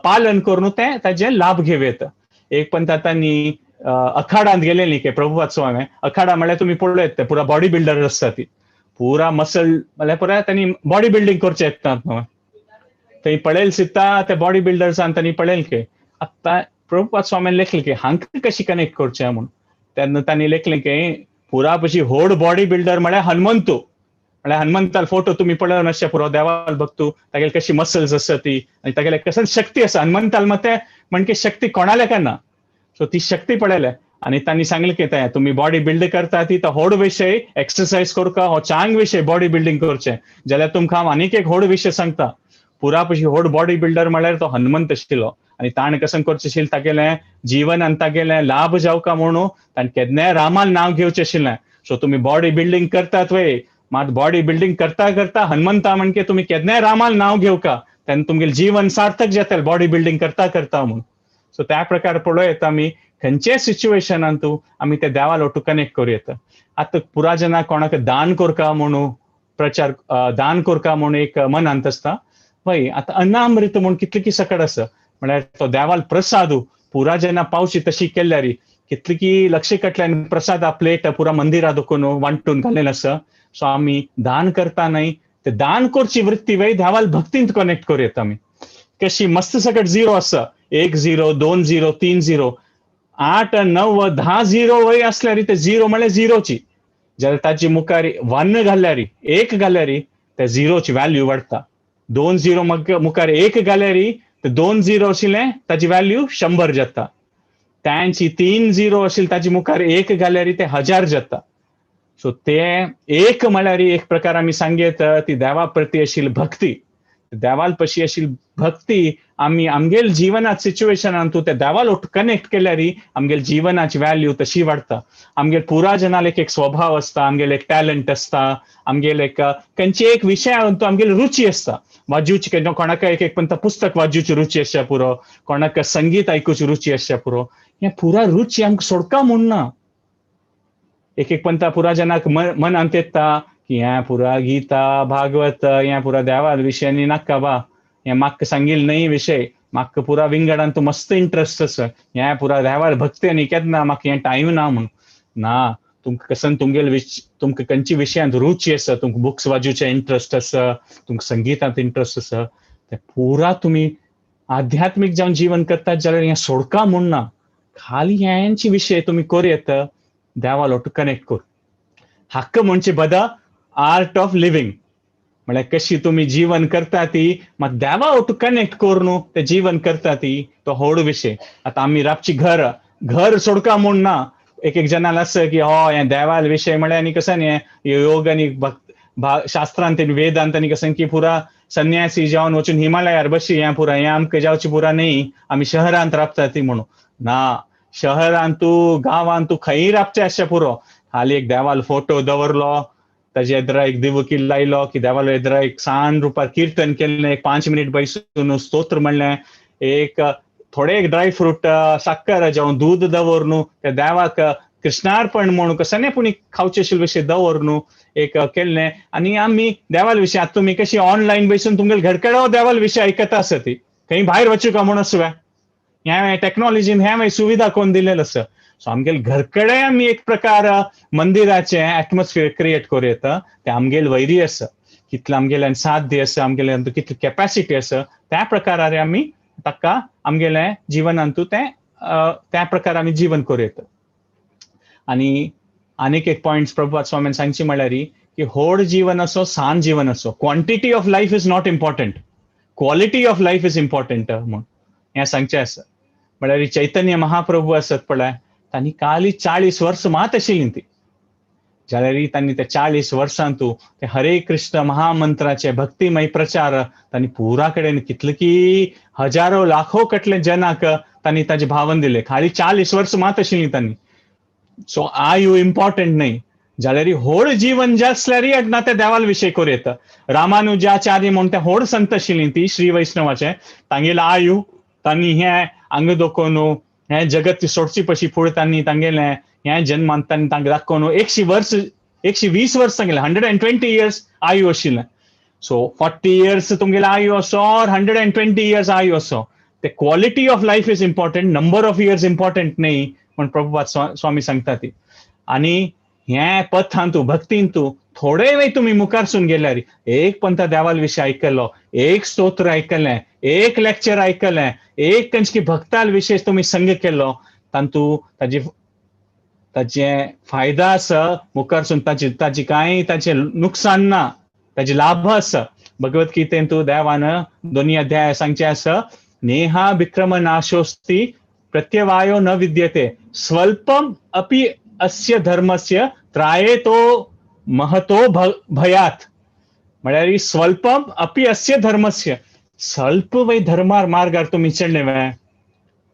A: पालन करून तें ताजें लाभ घेवं येता. एक पण तांणी अखाडांत गेलेली की प्रभुपाद स्वामी अखाडा म्हळ्यार तुमी पळयत ते पुरा बॉडी बिल्डर आसता ती पुरा मसल म्हळ्यार पुरा तांणी बॉडी बिल्डींग करचें येतात न्हू थंय पळयल सित्ता ते बॉडी बिल्डर्सान तांणी पळयल की आतां प्रभुपाद स्वामीन लेखलें की हांकां कशी कनेक्ट करचें म्हूण. तेन्ना तांणी लेखलें की पुरा पशी होड बॉडी बिल्डर म्हळ्यार हनुमंतू म्हळ्यार हनुमंताल फोटो तुमी पळोवन आसचे पुरो देवाल भक्तू तागेले कशी मसल्स आसा ती आनी तागेले कशी शक्ती आसा. हनुमंताल मते म्हणजे शक्ती कोणाल्या ना. सो ती शक्ती पळयले आनी तांणी सांगलें की तें तुमी बॉडी बिल्ड करता ती तो होड विशय एक्सरसायज करका हो चांग विशय बॉडी बिल्डींग करचें जाल्यार तुमकां हांव आनीक एक होड विशय सांगता. पुरा पशी होड बॉडी बिल्डर म्हळ्यार तो हनुमंत आशिल्लो आनी ताणें कसं करचें आशिल्लें तागेलें जीवन आनी तागेलें लाभ जावका म्हणून ताणें केन्नाय रामाल नांव घेवचें आशिल्लें. सो तुमी बॉडी बिल्डींग करतात वय मात बॉडी बिल्डींग करता करता हनुमंता म्हणजे तुमी केन्नाय रामाल नांव घेवका तेन्ना तुमगेलें जीवन सार्थक जातलें बॉडी बिल्डींग करता करता म्हणून. सो त्या प्रकार पळोवं येता आमी खंयच्याय सिच्युएशनान तूं आमी ते देवा लोटू कनेक्ट करूं येता. आतां पुरा जना कोणाक दान करका म्हणून प्रचार दान करका म्हणून एक मनांत आसता वय. आतां अन्नामृत म्हूण कितली की सकट आसा म्हळ्यार तो देवाल प्रसाद पुरा जेन्ना पावशी तशी केल्यार कितली की लक्ष कटल्यान प्रसाद प्लेट पुरा मंदिरा दुखून वांटून घालेलें आसा. सो आमी दान करता न्हय ते दान करची वृत्ती वय देवाल भक्तींत कनेक्ट करूं येता आमी. कशी मस्त सकट झिरो आसा 1 0 2 0 3 0 8 9 10 0 वय आसल्यार ते झिरो म्हळ्यार झिरोची जाल्यार ताची मुखार 1 घाल्यार 1 घाल्यार त्या झिरोची व्हॅल्यू वाडटा. 2 0 मुखार 1 घाल्यार ते 2 0 आशिल्लें ताची व्हॅल्यू 100 जाता. तांची 3 0 आशिल्लें ताची मुखार 1 घाल्यार ते 1000 जाता. सो ते एक म्हळ्यार एक प्रकार आमी सांगयत ती देवा प्रती आशिल्ली भक्ती, देवाल पशी आशिल्ली भक्ती आमी आमगेल जिवनात सिच्युएशनान तूं त्या देवाल कनेक्ट केल्यार आमगेल जिवनाची व्हॅल्यू तशी वाडटा. आमगेल पुरा जनाल एक एक स्वभाव आसता, आमगेल एक टॅलंट आसता, आमगेल एक खंयचे एक विशयान तूं आमगेल रुची आसता. वाजूची कोणाक एक एक पण पुस्तक वाजूची रुची आसच्या पुरो, कोणाक संगीत आयकुची रुची आसच्या पुरो, हे पुरा रुची आमकां सोडका म्हूण ना. एक एक पंता पुरा जनाक मनांत येता की हें पुरा गीता भागवत हें पुरा देवा विशय न्ही नाका बा, हें म्हाका सांगील न्हय विशय, म्हाका पुरा विंगडान तूं मस्त इंट्रस्ट आसा, हें पुरा देवार भक्ती न्ही केन्ना म्हाका हें टायम ना म्हूण ना. तुमकां कसन तुमगेल तुमकां खंयच्या विशयांत रुची आसा, तुमकां बुक्स वाजूचे इंट्रस्ट आसा, तुमकां संगीतांत इंट्रस्ट आसा, ते पुरा तुमी आध्यात्मीक जावन जीवन करतात जाल्यार हें सोडका म्हूण ना. खाली ह्यांचे विशय तुमी करूं येता देवा लोट कनेक्ट कर. हक्क म्हणजे बदा आर्ट ऑफ लिव्हिंग म्हळ्यार कशी तुमी जीवन करता ती मात देवा ओटू कनेक्ट कर न्हू ते जीवन करता ती तो होड विशय. आतां आमी राबची घर घर सोडका म्हूण ना. एक एक जनाल आसा की हो हें देवाल विशय म्हळ्यार आनी कसं हें योग आनी भक्त शास्त्रांत आनी वेदांत आनी कसं की पुरा संन्यासी जावन वचून हिमालयार बशी हें पुरा हें आमकां जावची पुरा न्ही, आमी शहरांत राबता ती म्हणून ना. शहरांत तूं गांवांत तूं खंयी राबचें आसचें पुरो, हाली एक देवाल फोटो दवरलो, ताजे एदरा एक दिवकी लायलो की देवालो एदरा एक सान रुपार किर्तन केलें, एक 5 मिनीट बैसून स्तोत्र म्हणलें, एक थोडे एक ड्राय फ्रूट साकर जावं दूद दवर न्हू त्या देवाक कृष्णार्पण म्हणून कसं पूण खावचे आशिल्ले विशय दवर न्हू एक केल्लें. आनी आमी देवाल विशय आतां तुमी कशी ऑनलायन बैसून तुमगेले घरकडे देवाल विशय आयकता आसा ती खंय भायर वचूं का म्हूण आसू ह्या टॅक्नॉलॉजीन ह्या सुविधा कोण दिलेलं आसा. सो आमगेल घरकडे आमी एक प्रकार मंदिराचें एटमॉस्फियर क्रिएट करूं येता, तें आमगेल वैरी आसा, कितलें आमगेल्यान साध्य आसा, आमगेल्यान कितली कॅपॅसिटी आसा त्या प्रकारार आमी ताका आमगेलें जिवनांतू तें त्या प्रकार आमी जीवन करूं येता. आनी आनीक एक पॉयंट प्रभुपाद स्वामीन सांगची म्हळ्यार की होड जीवन असो सान जीवन असो, quantity of life is not important, quality of life is important म्हूण हें सांगचें आसा. म्हळ्यार चैतन्य महाप्रभू आसत पळय, तांणी काली 40 वर्स मात आशिल्ली ती, जाल्यार तांणी त्या 40 वर्सांतू ते हरे कृष्ण महामंत्राचे भक्तिमय प्रचार तांणी पुरा कडेन कितले की हजारो लाखो कटले जनाक तांणी ताजे भावन दिले. खाली 40 वर्स मात आशिल्ली तांणी. सो आयु इम्पॉर्टंट न्हय, जाल्यार होड जीवन जे आसल्यार ना ते देवाल विशय करूं येता. रामानुजाचार्य म्हूण ते होड संत आशिल्ली ती श्री वैष्णवाचे, तांगेले आयु तांणी हें आंग दाखोवन हें जगत सोडची पशी फुडें तांणी तांगेलें हें जन्मान तांणी तांकां दाखोवन 100 वर्स 120 वर्स सांगलें, 120 इयर्स आयु आशिल्लें. सो 40 इयर्स तुमगेलें आयु असो ऑर 120 इयर्स आयु असो, ते quality of life is important, number of years important न्ही म्हण प्रभुपाद स्वामी सांगता ती. आनी हें पथांतू भक्तींतू थोडे वेळ तुमी मुखारसून गेल्यार एक पंथा देवाल विशय आयकलो, एक स्तोत्र आयकलें, एक लेक्चर आयकलें, एक खंयची भक्ताल विशय तुमी संग केलो, तांतू ताजी ताजे फायदा आसा मुखारसून ताजी ताजी कांय ताचें नुकसान ना, ताजे लाभ आसा. भगवत गीतेंतू देवान दोनी अध्याय सांगचे आसा, नेहा विक्रम नाशोस्ति प्रत्यवायो न विद्यते स्वल्पम अपि अस्य धर्मस्य त्रायेतो महतो भयात. म्हळ्यार स्वल्पम अपि अस्य धर्मस्य, स्वल्प वय धर्मार मार्गार तुमी चडले वे,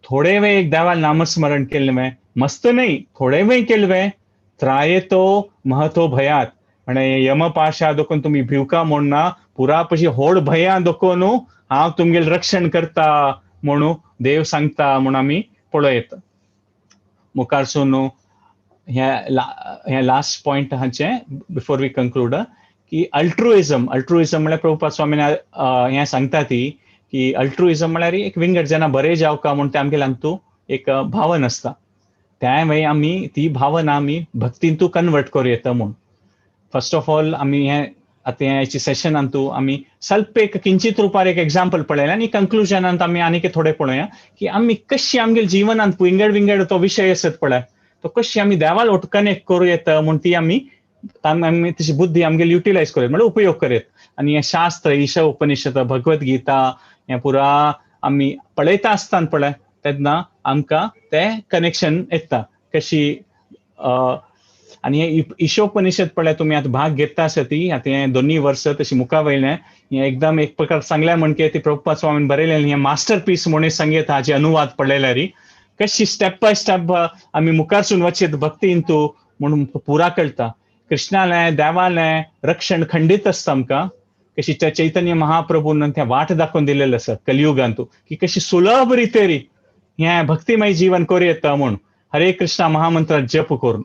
A: थोडे वेळ एक देवाल नामस्मरण केल्लें वे, मस्त न्हय थोडे वेळ केल्लें वे, त्रायेतो महतो भयात. म्हळ्यार यमपाशा दोखून तुमी भिवका म्हूण ना, पुरा पशी होड भंया दोखून हांव तुमगेल रक्षण करता म्हणून देव सांगता म्हूण आमी पळयता. मुखारसून हे लास्ट पॉयंट हाचें बिफोर we conclude की अल्ट्रुइजम. अल्ट्रुइजम म्हळ्यार प्रभुपाद स्वामीन हें सांगता ती की अल्ट्रुइजम म्हळ्यार एक विंगड जना बरें जावका म्हूण ते आमगेले हातूंत एक भावन आसता, त्या मागीर आमी ती भावना आमी भक्तींतू कन्वर्ट करूं येता म्हूण. फर्स्ट ऑफ ऑल आमी हें आतां हेची सेशनांतू आमी स्वल्प एक किंचित रुपार एक एग्जाम्पल पळयलें आनी कंक्लुजनांत आमी आनीक थोडें पळोवया की आमी कशी आमगेले जिवनांत विंगड विंगड तो विशय आसत पळय, तो कशी आमी देवाल ओट कनेक्ट करूं येता म्हूण ती आमी आमी तशी बुद्धी आमगेली युटिलायज करूं म्हळ्यार उपयोग करूं. आनी हें शास्त्र ईशा उपनिषद भगवत गीता हें पुरा आमी पळयता आसतना पळय तेन्ना आमकां तें कनेक्शन येता. कशी आनी हे ईशोपनिषद पळय तुमी आतां भाग घेता आसा ती आतां हें दोनी वर्स तशी मुखा वयलें हें एकदम एक प्रकार सांगल्या म्हणके ती प्रभुपाद स्वामीन बरयलें हें मास्टर पीस म्हणून सांगयता हाचे अनुवाद पळयल्यार कशी स्टेप बाय स्टेप आमी मुखारसून वचीत भक्तीन तूं म्हणून पुरा कळटा. कृष्णालें देवालें रक्षण खंडीत आसता आमकां. कशी त्या चैतन्य महाप्रभून त्या वाट दाखोवन दिलेलं आसा कलियुगांतू की कशी सुलभ रितेरी हें भक्तिमय जीवन करूं येता म्हूण हरे कृष्णा महामंत्र जप करून.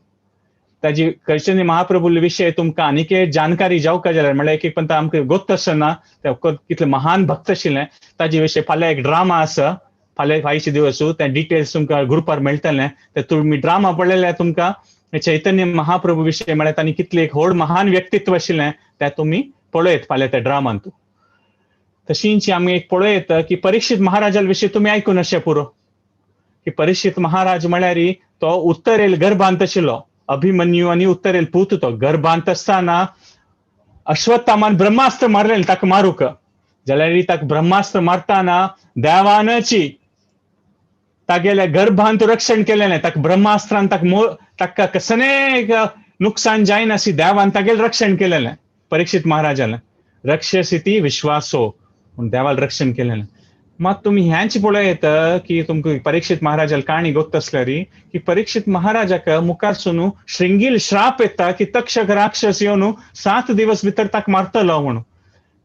A: ताजी चैतन्य महाप्रभू विशय तुमकां आनीक जानकारी जावका जाल्यार म्हणल्यार एक एक पण आमकां गोत्त आसना कितले महान भक्त आशिल्ले ताजे विशय फाल्यां एक ड्रामा आसा फाल्यां फायचे दिवस ते डिटेल्स तुमकां ग्रुपार मेळटले ते तुमी ड्रामा पळयल्यार तुमकां चैतन्य महाप्रभू विशय म्हळ्यार तांणी कितले एक व्हड महान व्यक्तित्व आशिल्लें तें तुमी पळयत फाल्यां त्या ड्रामान. तूं तशींच आमी एक पळयत की परीक्षित महाराजा विशय तुमी आयकून अशें पुरो की परीक्षित महाराज म्हळ्यार तो उत्तरेल गर्भांत आशिल्लो. अभिमन्यू आनी उत्तरेल पूत तो गर्भांत आसतना अश्वत्थामान ब्रह्मास्त्र मारलें ताका मारूंक जाल्यार ताका ब्रह्मास्त्र मारतना देवानची तागेल्या गर्भांत रक्षण केलेलें. ताका ब्रह्मास्त्रान ताका ताका कसलें नुकसान जायना अशी देवान तागेलें रक्षण केलेलें परीक्षित महाराजालें. रक्षसिती विश्वासो म्हूण देवाल रक्षण केलेलें. मात तुमी ह्यांच पळयत की तुमकां परीक्षित महाराजाल काणी गोत्त आसल्यार की परीक्षित महाराजाक मुखार सुनू श्रृंगील श्राप येता की तक्षक राक्षस येवन 7 दिवस भितर ताका मारतलो म्हणून.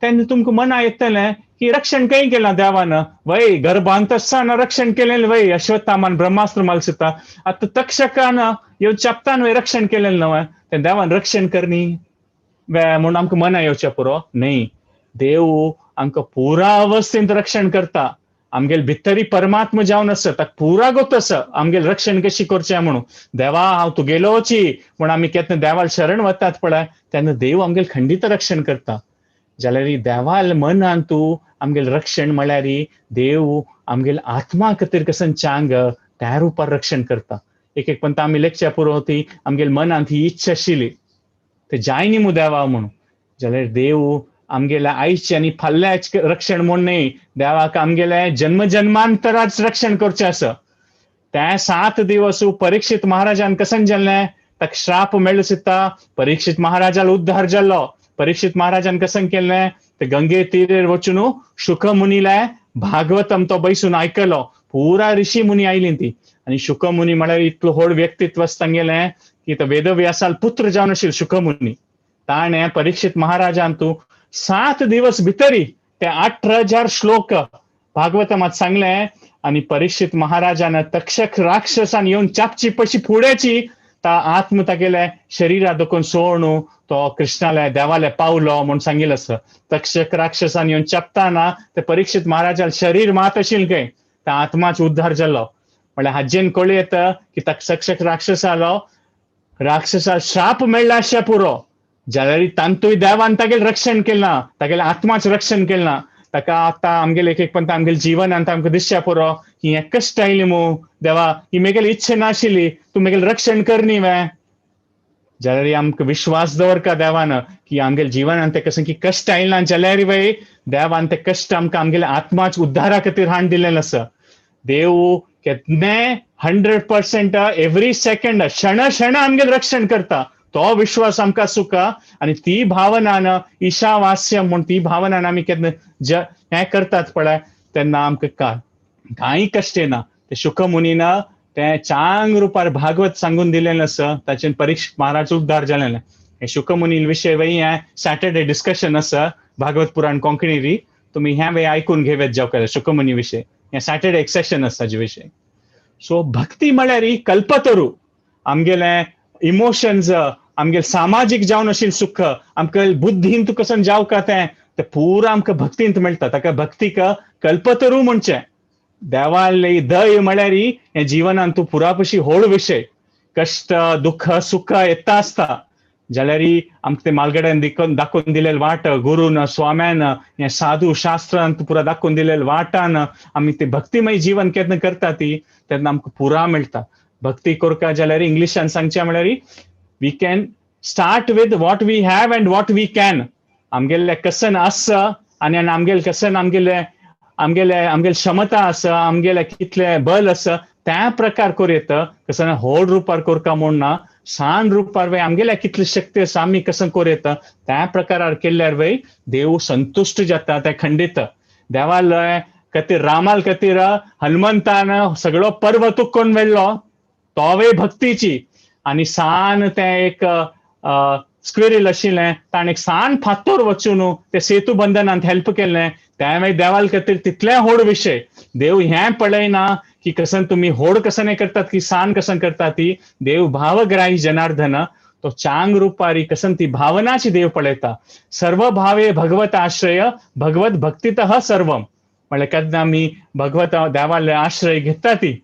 A: तेन्ना तुमकां मना येतलें की रक्षण खंय केलां देवान वय गर्भांत आसतना रक्षण केलें वय अश्वत्थामान ब्रह्मास्त्र मालसिता आतां तक्षकान येवन चपतान वय रक्षण केलें न्हय तें देवान रक्षण करनी वे म्हूण आमकां मना येवचें पुरो न्हय. देव आमकां पुरा अवस्थेंत रक्षण करता. आमगेल भितरी परमात्मा जावन आसा ताका पुरा गोत आसा आमगेल रक्षण कशी करचें म्हणून. देवा हांव तुगेलोची म्हूण आमी केन्ना देवाल शरण वतात पळय तेन्ना देव आमगेल खंडीत रक्षण करता. जाल्यार देवाल मनान तूं आमगेल रक्षण म्हळ्यार देव आमगेल आत्मा खातीर कसन चांग त्या रुपार रक्षण करता. एक एक पंत आमी लेखच्या पुरो ती आमगेल मनांत ही इच्छा आशिल्ली ते जायनी मू देवा म्हणून. जाल्यार देव आमगेल्या आयचें आनी फाल्याच रक्षण म्हूण न्हय देवाक आमगेले जन्म जन्मांतराच रक्षण करचें आसा. त्या 7 दिवस परीक्षित महाराजान कसन जाल्लें ताका श्राप मेळ्ळो सुद्दां परीक्षित महाराजाल उद्धार जाल्लो. परीक्षित महाराजान कसन केलें ते गंगे तीरेर वचून शुक मुनीले भागवतम तो बैसून आयकलो. पुरा ऋषी मुनी आयली ती आनी शुक मुनी म्हळ्यार इतलो व्हड व्यक्तित्व आसता तांगेलें की तो वेदव्यासाल पुत्र जावन आशिल्लो शुक मुनी. ताणें परीक्षित महाराजान तूं 7 दिवस भितरी ते 18,000 श्लोक भागवतमात सांगलें आनी परीक्षित महाराजान तक्षक राक्षसान येवन चापची पशी फुड्याची ता आत्म तागेले शरीरा दखून सोडून तो कृष्णाले देवाले पावलो म्हूण सांगिल्लें आसा. तक्षक राक्षसान येवन चपताना ते परीक्षित महाराजाल शरीर मात आशिल्लें खंय त्या आत्माच उद्धार जालो. म्हळ्यार हाजेन कळूं येता की तक्षक राक्षसालो राक्षसा श्राप मेळ्ळा आशा पुरो जाल्यार तांतूय देवान तागेलें रक्षण केलां तागेलें आत्माच रक्षण केलां. ताका आतां आमगेले एक एक पंत आमगेले जिवनांत आमकां दिसच्या पुरो की हें कश्ट आयलें मू देवा ही मेगेली इच्छा नाशिल्ली तूं मेगेलें रक्षण करनी वे. जाल्यार आमकां विश्वास दवरका देवान की आमगेले जिवनांत ते कशें की कश्ट आयलें ना जाल्यार वय देवान ते कश्ट आमकां आमगेले आत्माच उद्धारा खातीर हाडून दिलेलें आसा. देव केन्नाय 100% एवरी सेकंड क्षण क्षण आमगेलें रक्षण करता तो विश्वास आमकां सुका आनी ती भावनान ईशावास्य म्हूण ती भावनान आमी केन्ना हें करतात पळय तेन्ना आमकां कांय कश्ट येना. ते शुक मुनीन तें चांग रुपार भागवत सांगून दिलेलें आसा ताचेर परीक्षित महाराज उद्धार जालेलें. हें शुक मुनी विशय वय हें सॅटर्डे डिस्कशन आसा भागवत पुराण कोंकणी री तुमी हें वय आयकून घेवत जावं शुक मुनी विशय हें सॅटर्डे एक सेशन आसा ताजे विशय. सो भक्ती म्हळ्यार कल्पतरू आमगेलें इमोशन्स आमगेले सामाजीक जावन आशिल्लें सुख आमकां बुद्धींत कसन जावका तें तें पुरा आमकां भक्तींत मेळटा. ताका भक्तीक कल्पतरू म्हणचें. देवाले दय म्हळ्यार हें जिवनांत तूं पुरापशी व्हड विशय. कश्ट दुःख सुख येता आसता जाल्यार आमकां ते मालगड्यान दाखोवन दिलेले वाट गुरून स्वाम्यान हें साधू शास्त्रान पुरा दाखोवन दिलेले वाटान आमी ते भक्तिमय जीवन केन्ना करता ती तेन्ना आमकां पुरा मेळटा. भक्ती करका जाल्यार इंग्लिशान सांगचें म्हळ्यार we can start with what we have and what we can. आमगेले कसन आसा आनी आमगेले कसन आमगेले आमगेले आमगेले क्षमता आसा आमगेले कितले बल आसा त्या प्रकार करूं येता. कसन व्हड रुपार करका म्हूण ना सान रुपार वय आमगेल्या कितली शक्ती आसा आमी कसं करूं येता त्या प्रकारार केल्यार वय देव संतुश्ट जाता. ते खंडीत देवालय खातीर रामाल खातीर हनुमंतान सगळो पर्वत कोण मेळ्ळो तोवय भक्तीची. आनी सान तें एक स्क्वेरील आशिल्लें ताणें एक सान फातोर वचून ते सेतू बंधनांत हेल्प केलें, तें मागीर देवाल खातीर तितलें व्हड विशय. देव हें पळयना की कसन तुमी होड कसन करतात की सान कसन करतात ती, देव भावग्राही जनार्दन तो चांग रुपारी कसन ती भावनाची देव पळयता. सर्व भावे भगवत आश्रय भगवत भक्तीतः सर्वम, म्हणल्यार केन्ना आमी भगवत देवाले आश्रय घेता ती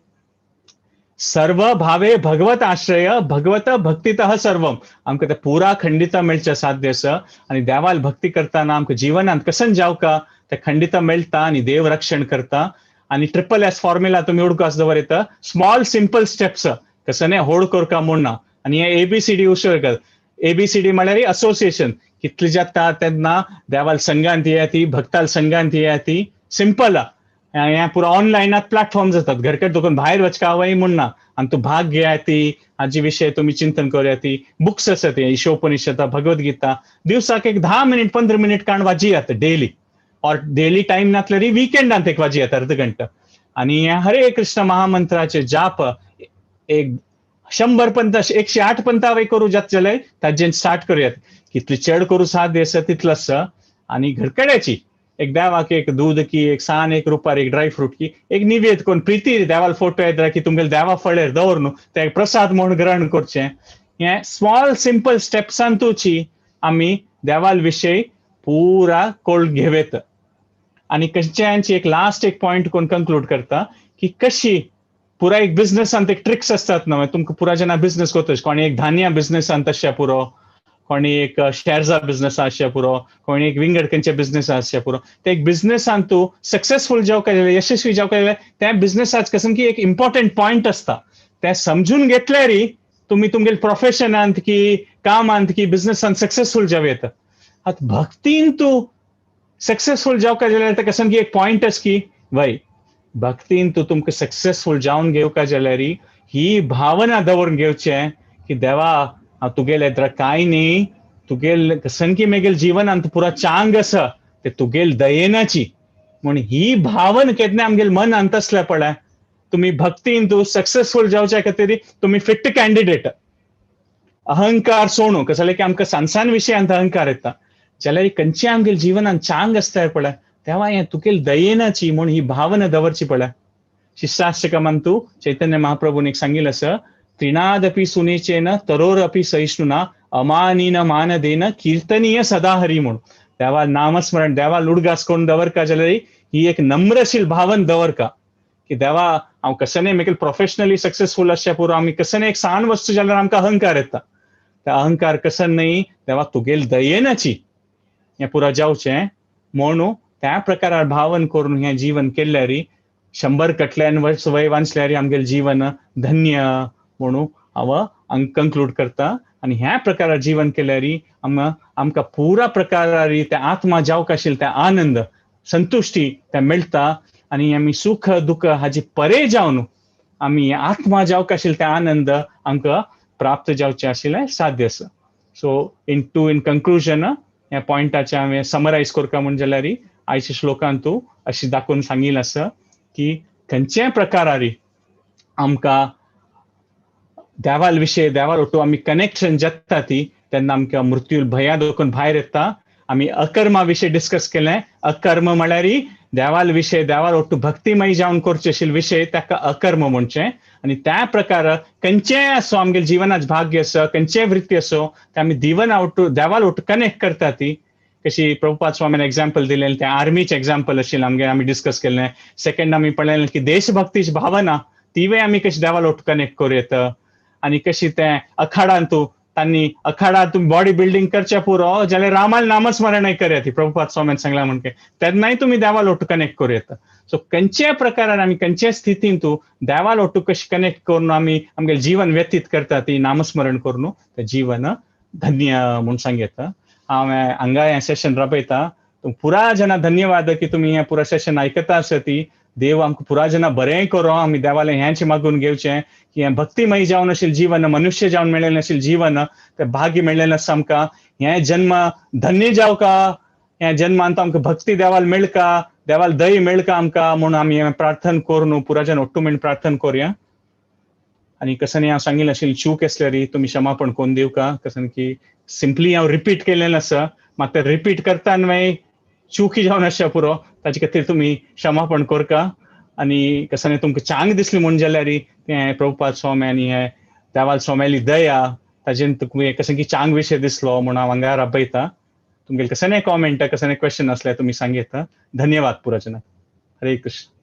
A: सर्व भावे भगवत आश्रय भगवत भक्तीतः सर्वम, आमकां ते पुरा खंडिता मेळचें साध्य आसा. आनी देवाल भक्ती करतना आमकां जिवनांत कसन जावका ते खंडिता मेळटा आनी देव रक्षण करता. आनी ट्रिपल एस फॉर्म्युला तुमी उडकास दवर येता, स्मॉल सिंपल स्टेप्स कसने होड करका म्हूण ना. आनी हे एबीसीडी उशर कर, एबीसीडी म्हळ्यार असोसिएशन कितली जाता तेन्ना देवाल संघांत येया ती, भक्ताल संघांत येया ती, सिंपल. हें पुरो ऑनलायनात प्लॅटफॉर्म जातात, घरकट दुकान भायर वचका वय म्हूण ना, आनी तूं भाग घेया ती हाजे विशय तुमी चिंतन करूया ती. बुक्स आसा ते ईशोपनिषद भगवद्गीता, दिवसाक एक 10 मिनिट 15 मिनिट काण वाजयात डेली, और डेली टायम नासल्यार विकेंडांत एक वाजयात अर्द घंटा. आनी हरे कृष्ण महामंत्राचे जाप एक 100 पंत 108 पंतावे करूं जात जाल्यार ताजेन स्टार्ट करूयात, कितली चड करूं साध्य आसा तितलो आसा. आनी घरकड्याची एक देवाक एक दूद की एक सान एक रुपार एक ड्राय फ्रूट की एक निवेद करून प्रिती देवाल फोटो येता की तुमगेले देवा फळेर दवर न्हू ते प्रसाद म्हूण ग्रहण करचें. हें स्मॉल सिंपल स्टेप्सांतूची आमी देवाल विशय पुरा कोळ घेवेत. आनी खंयच्याची एक लास्ट एक पॉयंट कोण कंक्लूड करता की कशी पुरा एक बिझनेसांत एक ट्रिक्स आसतात न्हय, तुमकां पुरा जेन्ना बिझनेस करता कोणी एक धान्या बिझनेसांत तशें पुरो, कोणी एक शेअर्सा बिझनेस आसचे पुरो, कोणी एक विंगड खंयचे बिझनेस आसचे पुरो, ते एक बिझनेसान तूं सक्सेसफूल जावंक जाय, यशस्वी जावंक जाय, त्या बिझनेसाच कसं की एक इम्पॉर्टंट पॉयंट आसता ते समजून घेतल्यार तुमी तुमगेले प्रोफेशनांत की कामांत की बिझनेसान सक्सेसफूल जावं येता. आतां भक्तीन तूं सक्सेसफूल जावंक जाल्यार ते कसं की एक पॉयंट आसा की वय भक्तीन तूं तुमकां सक्सेसफूल जावन घेवका जाल्यार ही भावना दवरून घेवचें की देवा हांव तुगेले कांय न्ही, तुगेल कसनकी मेगेल जिवनांत पुरा चांग आसा ते तुगेल दयेनाची म्हूण ही भावना केन्ना आमगेल मनांत आसल्या पळय तुमी भक्तीन तूं सक्सेसफूल जावच्या खातीर तुमी फिट कॅन्डिडेट. अहंकार सोणू कसले की आमकां सान सान विशयांत अहंकार येता जाल्यार खंयचे आमगेल जिवनांत चांग आसता पळय तेव्हा हें तुगेल दयेनाची म्हूण ही भावना दवरची पळय. शिष्याष्टकमान तूं चैतन्य महाप्रभून एक सांगिल्लें आसा, त्रिनादपि सुनीचेन तरोरपि सहिष्णुना अमानीन मानदेन कीर्तनीय सदा हरी म्हूण. देवा नामस्मरण देवा लुडगास करून दवरका जाल्यार ही एक नम्रशील भावन दवरका की देवा हांव कसने मेगेल प्रोफेशनली सक्सेसफूल आसचे पुरो, आमी कसने एक सान वस्तू जाल्यार आमकां अहंकार येता, त्या अहंकार कसन न्ही देवा तुगेल दयेनाची हें पुरो जावचें म्हणून त्या प्रकारार भावन करून हें जीवन केल्यार 100 कटल्यान वर्स वय वाचल्यार आमगेलें जीवन धन्य म्हणून हांव कंक्लूड करता. आनी ह्या प्रकारार जीवन केल्यार आमकां पुरा प्रकारार ते आत्मा जावंक आशिल्ले ते आनंद संतुश्टी ते मेळटा. आनी आमी सुख दुःख हाजी परे जावन आमी आत्मा जावंक आशिल्ले ते आनंद आमकां प्राप्त जावचें आशिल्लें साध्य आसा. सो इन कंक्लुजन ह्या पॉयंटाचें हांवें समरायज करता म्हूण जाल्यार आयच्या श्लोकांतू अशें दाखोवन सांगिल्लें आसा की खंयच्याय प्रकारारी आमकां देवाल विशय देवाल ओटू आमी कनेक्शन जाता ती तेन्ना आमकां मृत्यू भंया दोखून भायर येता. आमी अकर्मा विशय डिस्कस केलें. अकर्म म्हळ्यार देवाल विशय देवाल ओटू भक्तिमय जावन करचे आशिल्ले विशय ताका अकर्म म्हणचें. आनी त्या प्रकार खंयचेय आसो आमगेले जिवनाच भाग्य आसो खंयचेय वृत्ती आसो ते आमी दिवना ओटू देवाल ओटू कनेक्ट करता ती. कशी प्रभुपाद स्वामीन एग्जाम्पल दिलें तें आर्मीचें एग्जाम्पल आशिल्लें आमगें आमी डिस्कस केल्लें. सेकंड आमी पळयलें की देशभक्तीची भावना तिवूय आमी कशी देवाल ओटू कनेक्ट करूं येता. आनी कशी तें अखाडांतू तांणी अखाडा तुमी बॉडी बिल्डींग करचें पुरो जाल्यार रामाल नामस्मरणय करया ती प्रभुपाद स्वामीन सांगलां म्हणके तेन्नाय तुमी देवाल ओटू कनेक्ट करूं येता. सो खंयच्याय प्रकारान आमी खंयच्याय स्थितीन तूं देवाल ओटू कशी कनेक्ट करून आमी आमगेलें जीवन व्यतीत करता ती नामस्मरण करून तें जीवन धन्य म्हूण सांग येता. हांव हांगा हें सेशन राबयता. पुरा जना धन्यवाद की तुमी हें पुरा सेशन आयकता आसा ती. देव आमकां पुराजना बरें करो. आमी देवालें हेंच मागून घेवचें की हें भक्तिमय जावन आशिल्लें जीवन, मनुष्य जावन मेळ्ळेलें आशिल्लें जीवन, तें भाग्य मेळ्ळेलें आसा आमकां. हें जन्म धन्य जावका, ह्या जन्मांत आमकां भक्ती देवाल मेळका, देवाल दय मेळका आमकां म्हूण आमी हें प्रार्थना करून पुराजन ఒట్టు मेण प्रार्थना करुया. आनी कसनी हांव सांगिल्लें आशिल्लें चूक आसल्यार तुमी क्षमापण करून दिवका. कसन की सिंपली हांव रिपीट केलेलें आसा, मात तें रिपीट करतना मागीर चुकी जावन आसच्या पुरो, ताचे खातीर तुमी क्षमापण करका. आनी कसनी तुमकां चांग दिसली म्हूण जाल्यार तें प्रभुपाद स्वामी आनी हे देवाल स्वाम्याली दया ताजेन तुमकां कशें की चांग विशय दिसलो म्हूण हांव हांगा राबयता. तुमगेले कसने कॉमेंट, कसने क्वेश्चन आसल्यार तुमी सांगयता. धन्यवाद पुराजना. हरे कृष्ण.